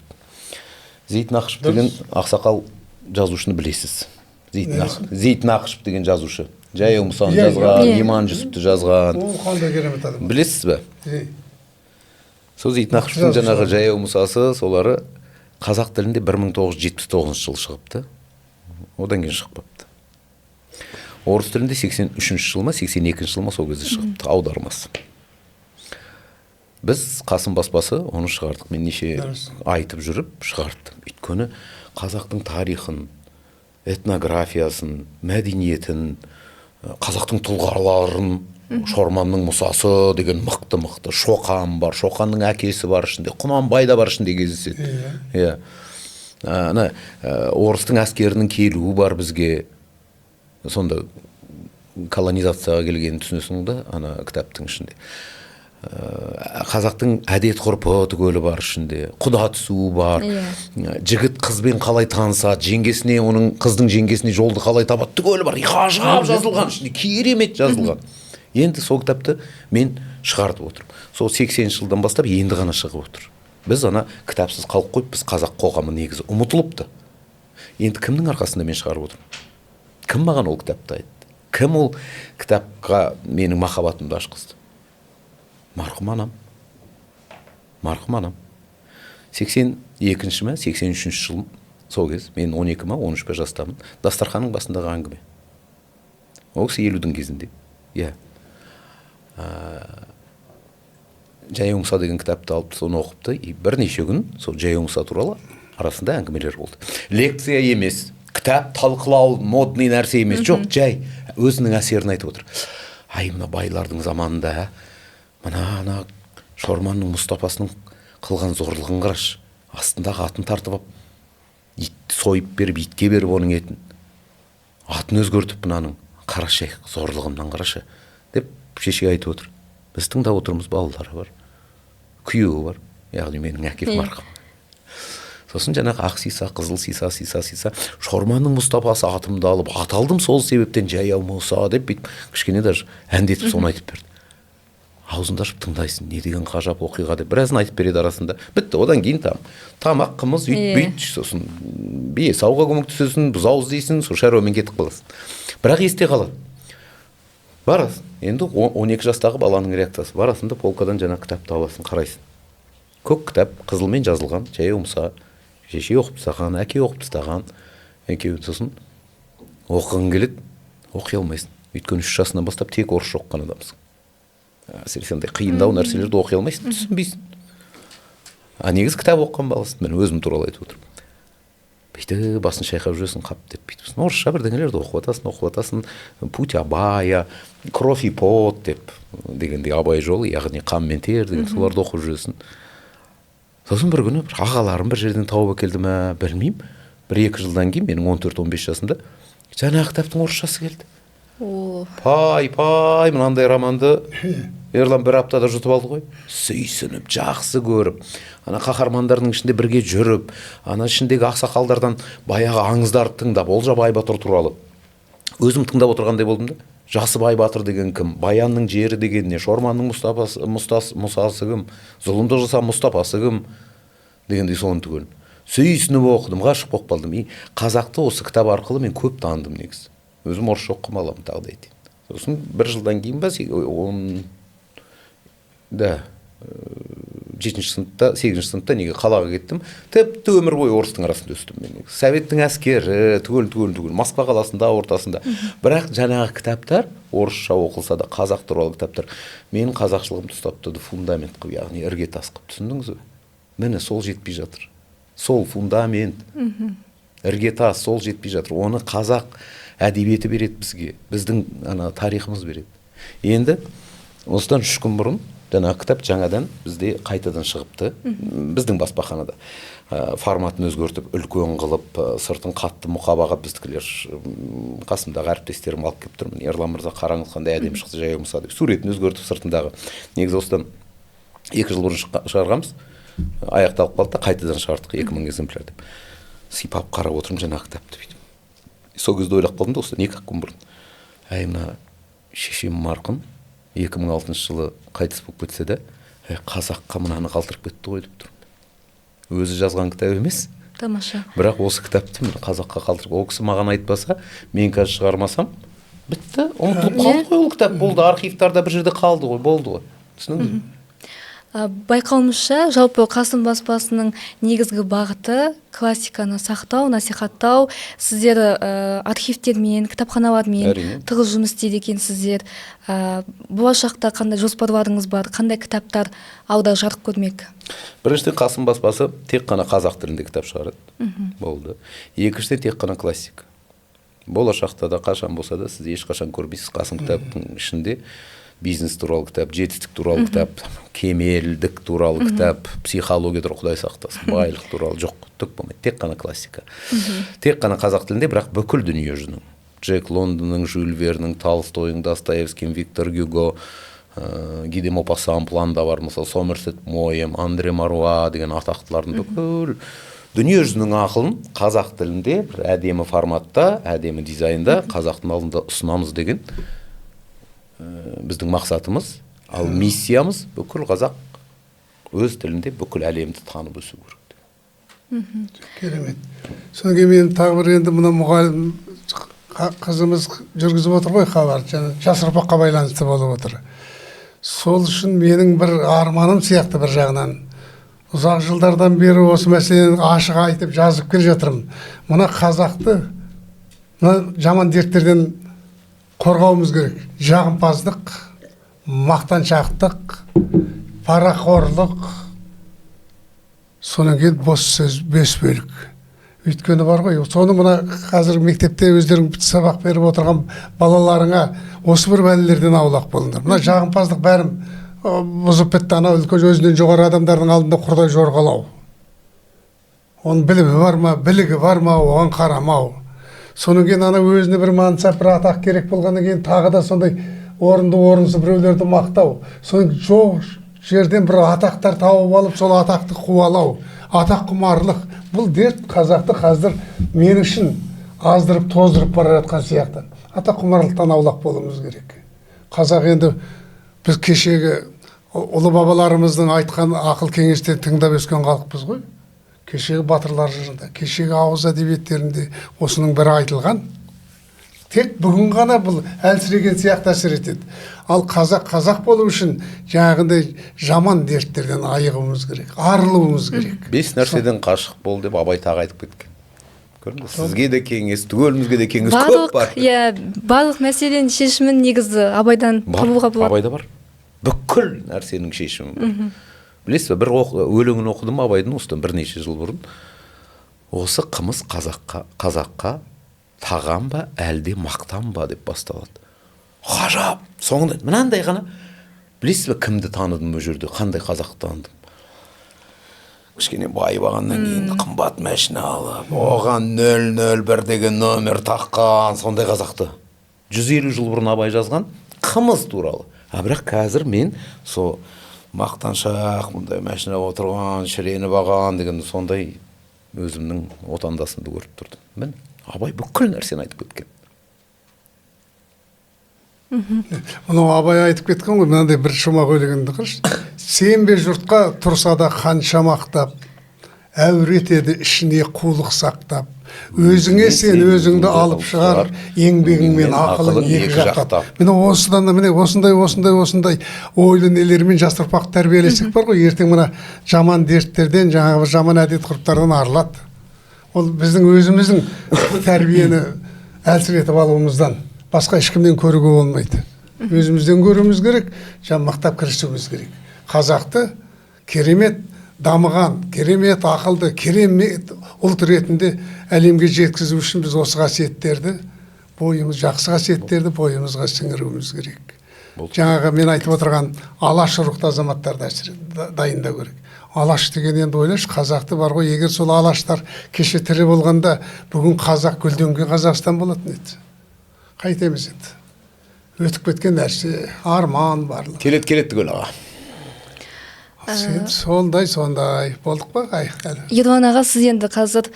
Зейтін Ақышев деген ақсақал жазушыны білесіз. Зейтін Ақышев деген жазушы. Жаяу Мұсаны жазған, Иман Жүсіпті жазған. Ол қандай керемет адам. Білесіз бе? Сол Зейтін Ақышевтің жаңағы Жаяу Мұсасы, солары қазақ тілінде 1979 жылы шығыпты. Одан кейін шықпапты. Орыс тілінде 83 жыл ма, 82 жыл ма сол кезде шығыпты аудармасы. Біз Қасым баспасы оны шығардық. Мен неше айтып жүріп шығарттым. Өйткені қазақтың тарихын, этнографиясын, мәдениетін, қазақтың тұлғаларын, Шорманның Мұсасы деген мықты-мықты Шоқан бар, Шоқанның әкесі бар ішінде, Құнанбай да бар ішінде кездеседі. Иә. Ана, орыстың әскерінің келуі бар бізге. Сонда колонизацияға келгенін түсінесің да, ана кітаптың ішінде. Қазақтың әдет ғұрпы түгелі бар ішінде, құда түсуі бар, жігіт қызбен қалай танысады, жеңгесіне, оның қыздың жеңгесіне жолды қалай табады, түгелі бар. Ғажап жазылған ішінде, керемет жазылған. Енді сол кітапты мен шығартып отырмын. Сол 80 жылдан бастап енді ғана шығып отыр. Біз ана кітапсыз қалып қойып, біз қазақ қоғамы негізі ұмытылыпты. Енді кімнің арқасында мен шығарып отырмын? Кім маған ол кітапты айтты? Кім ол кітапқа менің махаббатымды ашқызды? Марқұм анам. Марқұм анам. 82-ші ме, 83-ші жыл сол кез, мен 12 ма, 13 пе жастамын. Дастарханның басындағы әңгіме. Ол кісі 50-дің кезінде. Иә. Жаяу Мұса деген кітапты алып, соны оқыпты. И бірнеше күн сол Жаяу Мұса туралы арасында әңгімелер болды. Лекция емес, кітап талқылау модный нәрсе емес, жоқ, жай өзінің әсерін айтып отыр. Ай, мына байлардың заманында, мына ана Шорманның Мұстапасының қылған зорлығын қарашы. Астындағы атын тартып алып, ит сойып беріп, итке беріп оның етін. Атын өзгертіп мынаның, қарашы, зорлығымнан қарашы деп шеше айтып отыр. Біз тыңдап отырмыз, балалары бар, күйеуі бар, яғни менің әкем марқұм. Сосын жаңағы ақ сиса, қызыл сиса, сиса, сиса, Шорманның Мұстапасы атымды алып, аталдым сол себептен Жаяу Мұса деп бүйтіп кішкене даже әндетіп соны айтып берді. Аузыңды ашып тыңдайсың, не деген ғажап оқиға деп біразын айтып береді арасында. Бітті, одан кейін там тамақ, қымыз, үйт, бүйт, сосын бие сауға көмектесесің, бұзау іздейсің, сол шаруамен кетіп қаласың. Бірақ есте қалады. Барасың, енді 12 жастағы баланың реакциясы. Барасың да полкадан жаңа кітапты аласың, қарайсың. Көк кітап, қызылмен жазылған, Жаяу Мұса, шеше оқып тастаған, әке оқып тастаған, екеуі. Сосын оқығың келеді, оқи алмайсың. Өйткені 3 жасынан бастап тек орысша оқыған адамсың. Әсіресе андай қиындау нәрселерді оқи алмайсың, түсінбейсің. А негізі кітап оқыған баласың, мен өзім туралы айтып отырмын. Бүйтіп басын шайқап жүресің, қап деп бүйтіп. Сосын орысша бірдеңелерді оқып жатасың, оқып жатасың. Путь Абая, кровь и пот деп дегендей, Абай жолы, яғни қан мен тер деген соларды оқып жүресің. Сосын бір күні бір ағаларым бір жерден тауып әкелді ме, білмеймін. 1-2 жылдан кейін менің 14-15 жасымда жаңағы кітаптың орысшасы келді. Пай, пай, мынандай романды Ерлан бір аптада жұтып алды ғой. Сүйсініп, жақсы көріп, ана қаһармандардың ішінде бірге жүріп, ана ішіндегі ақсақалдардан баяғы аңыздарды тыңдап, Олжабай батыр туралы өзім тыңдап отырғандай болдым да. Жасыбай батыр деген кім, Баянның жері деген не, Шорманның Мұстапасы, Мұсасы кім, зұлымдық жасаған Мұстапасы кім дегендей соны түгел сүйсініп оқыдым, ғашық болып қалдым. И қазақты осы кітап арқылы мен көп таныдым негізі. Өзім орысша оқыған баламын, тағы да айтайын. Сосын бір жылдан кейін ба, он да, жетінші сыныпта, сегізінші сыныпта неге қалаға кеттім. Тіпті өмір бойы орыстың арасында өстім мен негізі. Советтің әскері, түгел, түгел, түгел, Москва қаласында, ортасында. Бірақ жаңағы кітаптар орысша оқылса да, қазақ туралы кітаптар менің қазақшылығымды ұстап тұрды, фундамент қылып, яғни іргетас қылып, түсіндіңіз бе? Міне сол жетпей жатыр. Сол фундамент, іргетас, сол жетпей жатыр. Оны қазақ әдебиеті береді бізге, біздің ана тарихымыз береді. Енді осыдан 3 күн бұрын жаңағы кітап жаңадан бізде қайтадан шығыпты. Біздің баспаханада. Форматын өзгертіп, үлкен қылып, сыртын қатты мұқабаға біздікілер, қасымдағы әріптестерім алып келіп тұр. Міне, Ерлан мырза, қараңыз, қандай әдемі шықты Жаяу Мұса деп. Суретін өзгертіп сыртындағы. Негізі осыдан 2 жыл бұрын шығарғанбыз. Аяқталып қалды да қайтадан шығардық 2000 экземпляр деп. Сипап қарап отырмын жаңағы кітапты бүйтіп. Сол кезде ойлап қалдым да, осыдан 2-ақ күн бұрын. Әй, мына шешем марқұм 2006 жылы қайтыс болып кетсе де, әй, қазаққа мынаны қалдырып кетті ғой деп тұрмын. Өзі жазған кітап емес. Тамаша. Бірақ осы кітапты міне қазаққа қалдырып, ол кісі маған айтпаса, мен қазір шығармасам, бітті, ұмытылып қалды ғой ол кітап, болды, архивтарда бір жерде қалды ғой, болды ғой. Түсіндіңіз бе? Байқауымызша, жалпы Қасым баспасының негізгі бағыты классиканы сақтау, насихаттау. Сіздер архивтермен, кітапханалармен тығыз жұмыс істейді екенсіздер. Болашақта қандай жоспарларыңыз бар, қандай кітаптар алда жарық көрмек? Біріншіден, Қасым баспасы тек қана қазақ тілінде кітап шығарады. Болды. Екіншіден, тек қана классика. Болашақта да қашан болса да сіз ешқашан көрмейсіз Қасым кітаптың ішінде бизнес туралы кітап, жетістік туралы кітап, кемелдік туралы кітап, психология туралы, Құдай сақтасын, байлық туралы жоқ, түк болмайды. Тек қана классика. Тек қана қазақ тілінде, бірақ бүкіл дүние жүзінің. Джек Лондонның, Жюль Вернің, Толстойың, Достоевскийдің, Виктор Гюго, Ги де Мопассан планда бар, мысалы, Сомерсет Моем, Андре Маруа деген атақтылардың бүкіл дүние жүзінің ақылын қазақ тілінде бір әдемі форматта, әдемі дизайнда қазақтың алдында ұсынамыз деген, біздің мақсатымыз. Ал миссиямыз бүкіл қазақ өз тілінде бүкіл әлемді танып өсу керек. Керемет. Содан кейін мен тағы бір енді мына мұғалім қызымыз жүргізіп отыр ғой хабар, және жас ұрпаққа байланысты болып отыр. Сол үшін менің бір арманым сияқты бір жағынан ұзақ жылдардан бері осы мәселені ашық айтып жазып келе жатырмын. Мына қазақты мына жаман дерттерден қорғауымыз керек. Жағымпаздық, мақтаншақтық, парақорлық, содан кейін бос сөз, бес бөлік. Өйткені бар ғой, соны мына қазір мектепте өздерің сабақ беріп отырған балаларыңа осы бір бәлелерден аулақ болыңдар. Мына жағымпаздық бәрін бұзып бітті, ана үлкен өзінен жоғары адамдардың алдында құрдай жорғалау. Оның білімі бар ма, білігі бар ма, оған қарамау. Содан кейін ана өзіне бір мансап, бір атақ керек болғаннан кейін тағы да сондай орынды орынсыз біреулерді мақтау. Содан жоқ жерден бір атақтар тауып алып, сол атақты қуалау, атақ құмарлық. Бұл дерт қазақты қазір мен үшін аздырып, тоздырып бара жатқан сияқты. Атақ құмарлықтан аулақ болуымыз керек. Қазақ енді біз кешегі ұлы бабаларымыздың айтқан ақыл кеңестерін тыңдап өскен халықпыз ғой. Кешегі батырлар жырында, кешегі ауыз әдебиеттерінде осының бірі айтылған. Тек бүгін ғана бұл әлсіреген сияқты әсер етеді. Ал қазақ қазақ болу үшін жаңағындай жаман дерттерден айығуымыз керек, арылуымыз керек. 5 нәрседен қашық бол деп Абай тағы айтып кеткен. Көрдіңіз, сізге де кеңес, түгелімізге де кеңес көп бар. Иә, барлық мәселенің шешімін негізі Абайдан табуға болады. Абайда бар. Бүкіл нәрсенің шешімі бар. Білесіз бе, бір өлеңін оқыдым Абайдың осыдан бірнеше жыл бұрын. Осы қымыз қазаққа тағам ба, әлде мақтан ба деп басталады. Ғажап! Соңында мынандай ғана, білесіз бе, кімді таныдым ол жерде, қандай қазақты таныдым? Кішкене байып алғаннан кейін қымбат машина алып, оған 001 деген номер таққан сондай қазақты. 150 жыл бұрын Абай жазған қымыз туралы. А бірақ қазір мен со мақтаншақ, мұндай машина отырған, шіреніп алған деген сондай өзімнің отандасымды көріп тұрдым. Міне, Абай бүкіл нәрсені айтып кеткен. Мынау Абай айтып кеткен ғой, мынандай бір шумақ өлеңінде қарашы. Сенбе жұртқа тұрса да қанша мақтап, әуре етеді ішіне қулық сақтап. Өзіңе сен өзіңді алып шығар, еңбегің мен ақылың екі жақтап. Міне осыдан да міне осындай осындай осындай ойлы нелермен жас ұрпақ тәрбиелесек бар ғой, ертең мына жаман дерттерден, жаңағы жаман әдет ғұрыптардан арылады. Ол біздің өзіміздің тәрбиені әлсіретіп алуымыздан басқа ешкімнен көруге болмайды. Өзімізден көруіміз керек, мақтап кірісуіміз керек. Қазақты керемет дамыған, керемет ақылды, керемет ұлт ретінде әлемге жеткізу үшін біз осы қасиеттерді, бойымыз жақсы қасиеттерді бойымызға сіңіруіміз керек. Жаңағы мен айтып отырған алаш рухты азаматтарды дайындау керек. Алаш деген енді ойлашы, қазақты бар ғой, егер сол алаштар кеше тірі болғанда, бүгін қазақ гүлденген Қазақстан болатын еді. Қайтеміз енді. Өтіп кеткен нәрсе, арман барлығы. Келет, келет түгел аға. Сондай, сондай. Болдық па? Ерлан аға, сіз енді қазір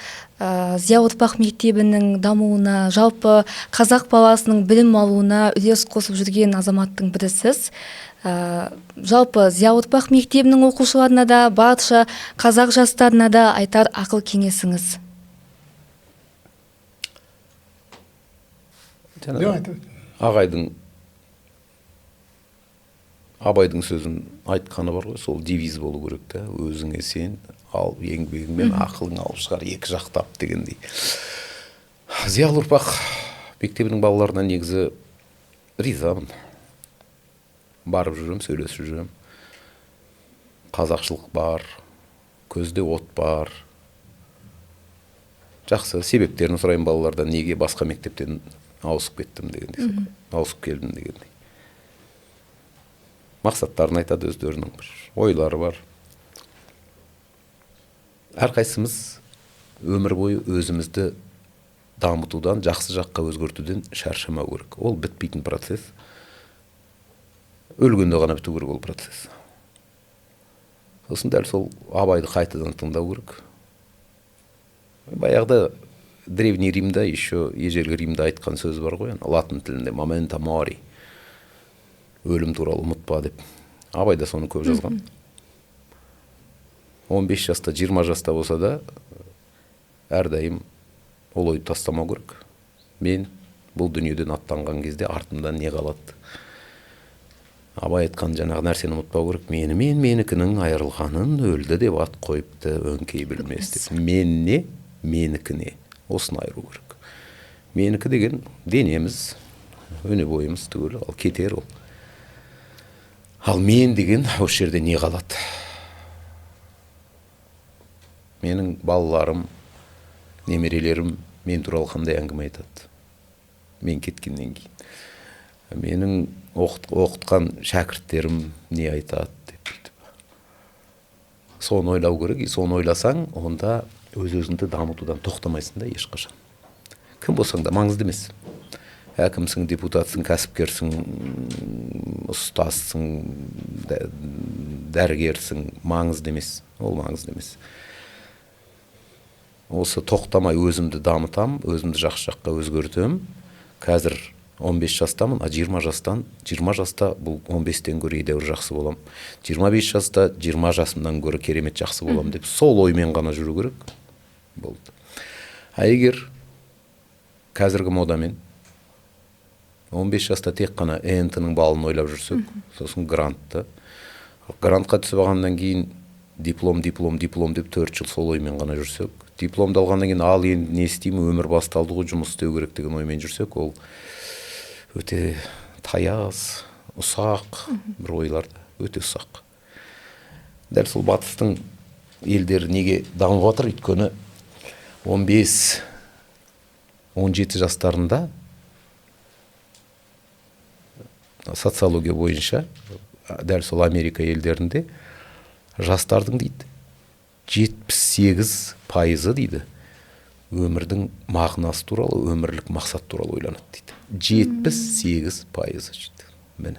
Зия ұрпақ мектебінің дамуына, жалпы қазақ баласының білім алуына үлес қосып жүрген азаматтың бірісіз. Жалпы Зия ұрпақ мектебінің оқушыларына да, барша қазақ жастарына да айтар ақыл кеңесіңіз. Ағайдың, Абайдың сөзін айтқаны бар ғой, сол девиз болу керек та, өзіңе сен, ал еңбегіңмен ақылың алып шығар екі жақтап дегендей. Зиялы ұрпақ мектебінің балаларына негізі ризамын. Барып жүрем, сөйлесіп жүрем. Қазақшылық бар, көзде от бар. Жақсы, себептерін сұраймын балалардан, неге басқа мектептен ауысып кеттім дегендей, ауысып келдім дегендей. Мақсаттарын айтады өздерінің, бір ойлары бар. Әрқайсымыз өмір бойы өзімізді дамытудан, жақсы жаққа өзгертуден шаршамау керек. Ол бітпейтін процесс. Өлгенде ғана біту керек ол процесс. Сосын дәл сол Абайды қайтадан тыңдау керек. Баяғыда Древний Римда, еще ежелгі Римда айтқан сөз бар ғой, латын тілінде «Моменто мори», өлім туралы ұмытпа деп. Абай да соны көп жазған. 15 жаста, 20 жаста болса да әрдайым ол ойды тастамау керек. Мен бұл дүниеден аттанған кезде артымда не қалады? Абай айтқан жаңағы нәрсені ұмытпау керек. Менімен менікінің айырылғанын өлді деп ат қойыпты өңкей білмес деп. Мен не, менікі не? Осыны айыру керек. Менікі деген денеміз, өне бойымыз түгел, ал кетер ол. Ал мен деген осы жерде не қалады? Менің балаларым, немерелерім мен туралы қандай әңгіме айтады? Мен кеткеннен кейін. Менің оқытқан шәкірттерім не айтады деп бүйтіп. Соны ойлау керек. Соны ойласаң, онда өз-өзіңді дамытудан тоқтамайсың да ешқашан. Кім болсаң да маңызды емес. Әкімсің, депутатсың, кәсіпкерсің, ұстазсың, дәрігерсің, маңызды емес. Ол маңызды емес. Осы тоқтамай өзімді дамытам, өзімді жақсы жаққа өзгертем. Қазір 15 жастамын, а 20 жастан, 20 жаста бұл 15-тен гөрі едәуір жақсы болам. 25 жаста 20 жасымнан гөрі керемет жақсы болам деп сол оймен ғана жүру керек. Болды. А егер қазіргі модамен 15 жаста тек қана ЭНТ-ның балын ойлап жүрсек, сосын грантты. Грантқа түсіп алғаннан кейін диплом, диплом, диплом деп 4 жыл сол оймен ғана жүрсек, дипломды алғаннан кейін ал енді не істеймін, өмір басталды ғой, жұмыс істеу керек деген оймен жүрсек, ол өте таяз, ұсақ бір ойлар да, өте ұсақ. Дәл сол батыстың елдері неге дамып жатыр? Өйткені 15-17 жастарында социология бойынша дәл сол Америка елдерінде жастардың дейді 78% дейді өмірдің мағынасы туралы, өмірлік мақсат туралы ойланады дейді. 78% дейді. Міне.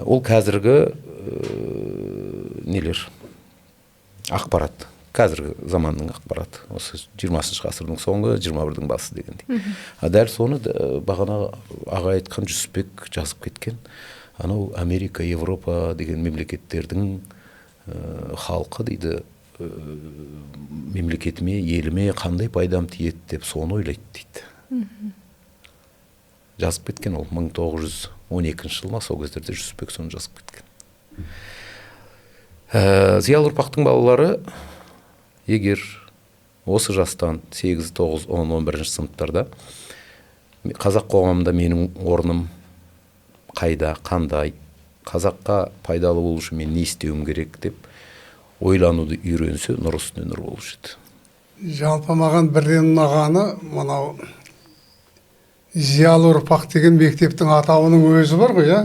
Ол қазіргі нелер? Ақпарат. Қазіргі заманның ақпараты. Осы 20 ғасырдың соңы, 21-дің басы дегендей. А дәл соны бағана аға айтқан Жүсіпбек жазып кеткен. Анау Америка, Европа деген мемлекеттердің халқы дейді, мемлекетіме, еліме қандай пайдам тиеді деп соны ойлайды дейді. Жазып кеткен ол 1912 жыл ма, сол кездерде Жүсіпбек соны жазып кеткен. Зиялы ұрпақтың балалары егер осы жастан 8, 9, 10, 11 сыныптарда қазақ қоғамында менің орным қайда, қандай, қазаққа пайдалы болу үшін мен не істеуім керек деп ойлануды үйренсе, нұр үстіне нұр болушы еді. Жалпы маған бірден ұнағаны мынау зиялы ұрпақ деген мектептің атауының өзі бар ғой, иә?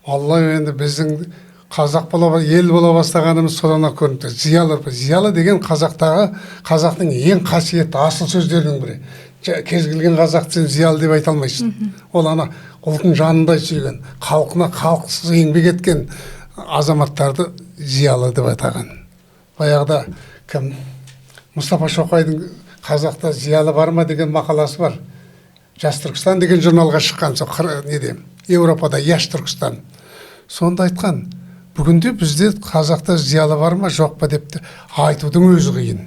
Алла енді біздің қазақ бола, ел бола бастағанымыз содан ақ көрініп тұр. Зиялы ұрпақ. Зиялы деген қазақтағы, қазақтың ең қасиетті асыл сөздерінің бірі. Кез келген қазақты сен зиялы деп айта алмайсың. Ол ана ұлтын жанындай сүйген, халқына халықсыз еңбек еткен азаматтарды зиялы деп атаған. Баяғыда кім Мұстафа Шоқайдың қазақта зиялы бар ма деген мақаласы бар. Жас Түркістан деген журналға шыққан сол неде, Еуропада Яш Түркістан. Сонда айтқан, бүгінде бізде қазақта зиялы бар ма жоқ па депті айтудың өзі қиын.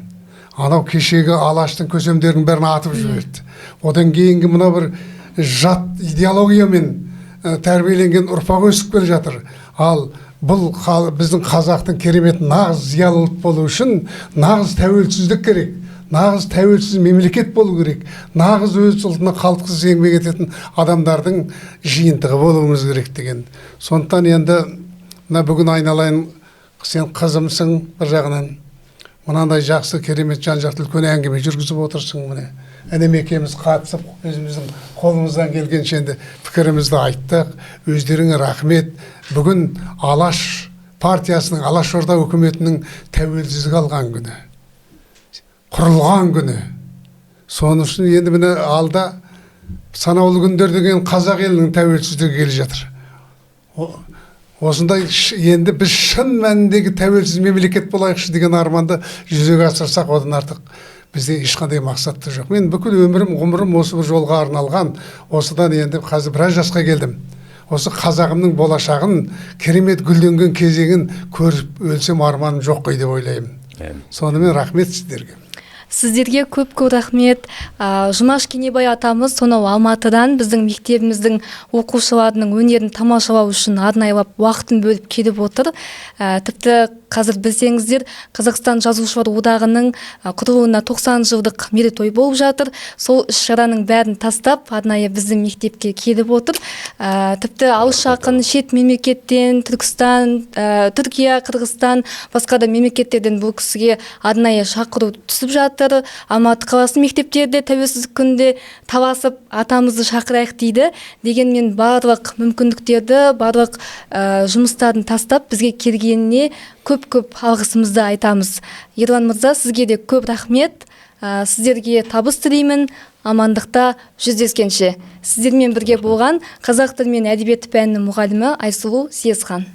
Анау кешегі Алаштың көсемдерінің бәрін атып жіберді. Одан кейінгі мына бір жат идеологиямен тәрбиеленген ұрпақ өсіп келе жатыр. Ал бұл біздің қазақтың керемет нағыз зиялы ұлт болу үшін нағыз тәуелсіздік керек, нағыз тәуелсіз мемлекет болу керек, нағыз өз ұлтына қалтқысыз еңбек ететін адамдардың жиынтығы болуымыз керек деген. Сондықтан енді мына бүгін айналайын, сен қызымсың бір жағынан, мынандай жақсы керемет жан-жақты үлкен әңгіме жүргізіп отырсың. Міне інім екеуміз қатысып өзіміздің қолымыздан келгенше енді пікірімізді айттық. Өздеріңе рахмет. Бүгін Алаш партиясының, Алашорда үкіметінің тәуелсіздік алған күні, құрылған күні. Соның үшін енді міне алда санаулы күндер деген қазақ елінің тәуелсіздігі келе жатыр. Осындай енді біз шын мәніндегі тәуелсіз мемлекет болайықшы деген арманды жүзеге асырсақ, одан артық бізде ешқандай мақсат та жоқ. Мен бүкіл өмірім, ғұмырым осы бір жолға арналған. Осыдан енді қазір біраз жасқа келдім. Осы қазағымның болашағын, керемет гүлденген кезеңін көріп өлсем, арманым жоқ қой деп ойлаймын. Әмин. Сонымен, рахмет сіздерге. Сіздерге көп көп рахмет. Жұмаш Кенебай атамыз сонау Алматыдан біздің мектебіміздің оқушыларының өнерін тамашалау үшін арнайылап уақытын бөліп келіп отыр. Тіпті қазір, білсеңіздер, Қазақстан Жазушылар одағының құрылуына 90 жылдық мерейтой болып жатыр. Сол іс шараның бәрін тастап, арнайы біздің мектепке келіп отыр. Тіпті алыс жақын шет мемлекеттен, Түркістан, Түркия, Қырғызстан, басқа да мемлекеттерден бұл кісіге арнайы шақыру түсіп жатыр. Алматы қаласының мектептері де тәуелсіздік күнінде таласып, атамызды шақырайық дейді. Дегенмен барлық мүмкіндіктерді, барлық жұмыстарын тастап, бізге келгеніне көп көп алғысымызды айтамыз. Ерлан мырза, сізге де көп рахмет. Сіздерге табыс тілеймін. Амандықта жүздескенше. Сіздермен бірге болған қазақ тілі мен әдебиеті пәнінің мұғалімі Айсұлу Съезхан.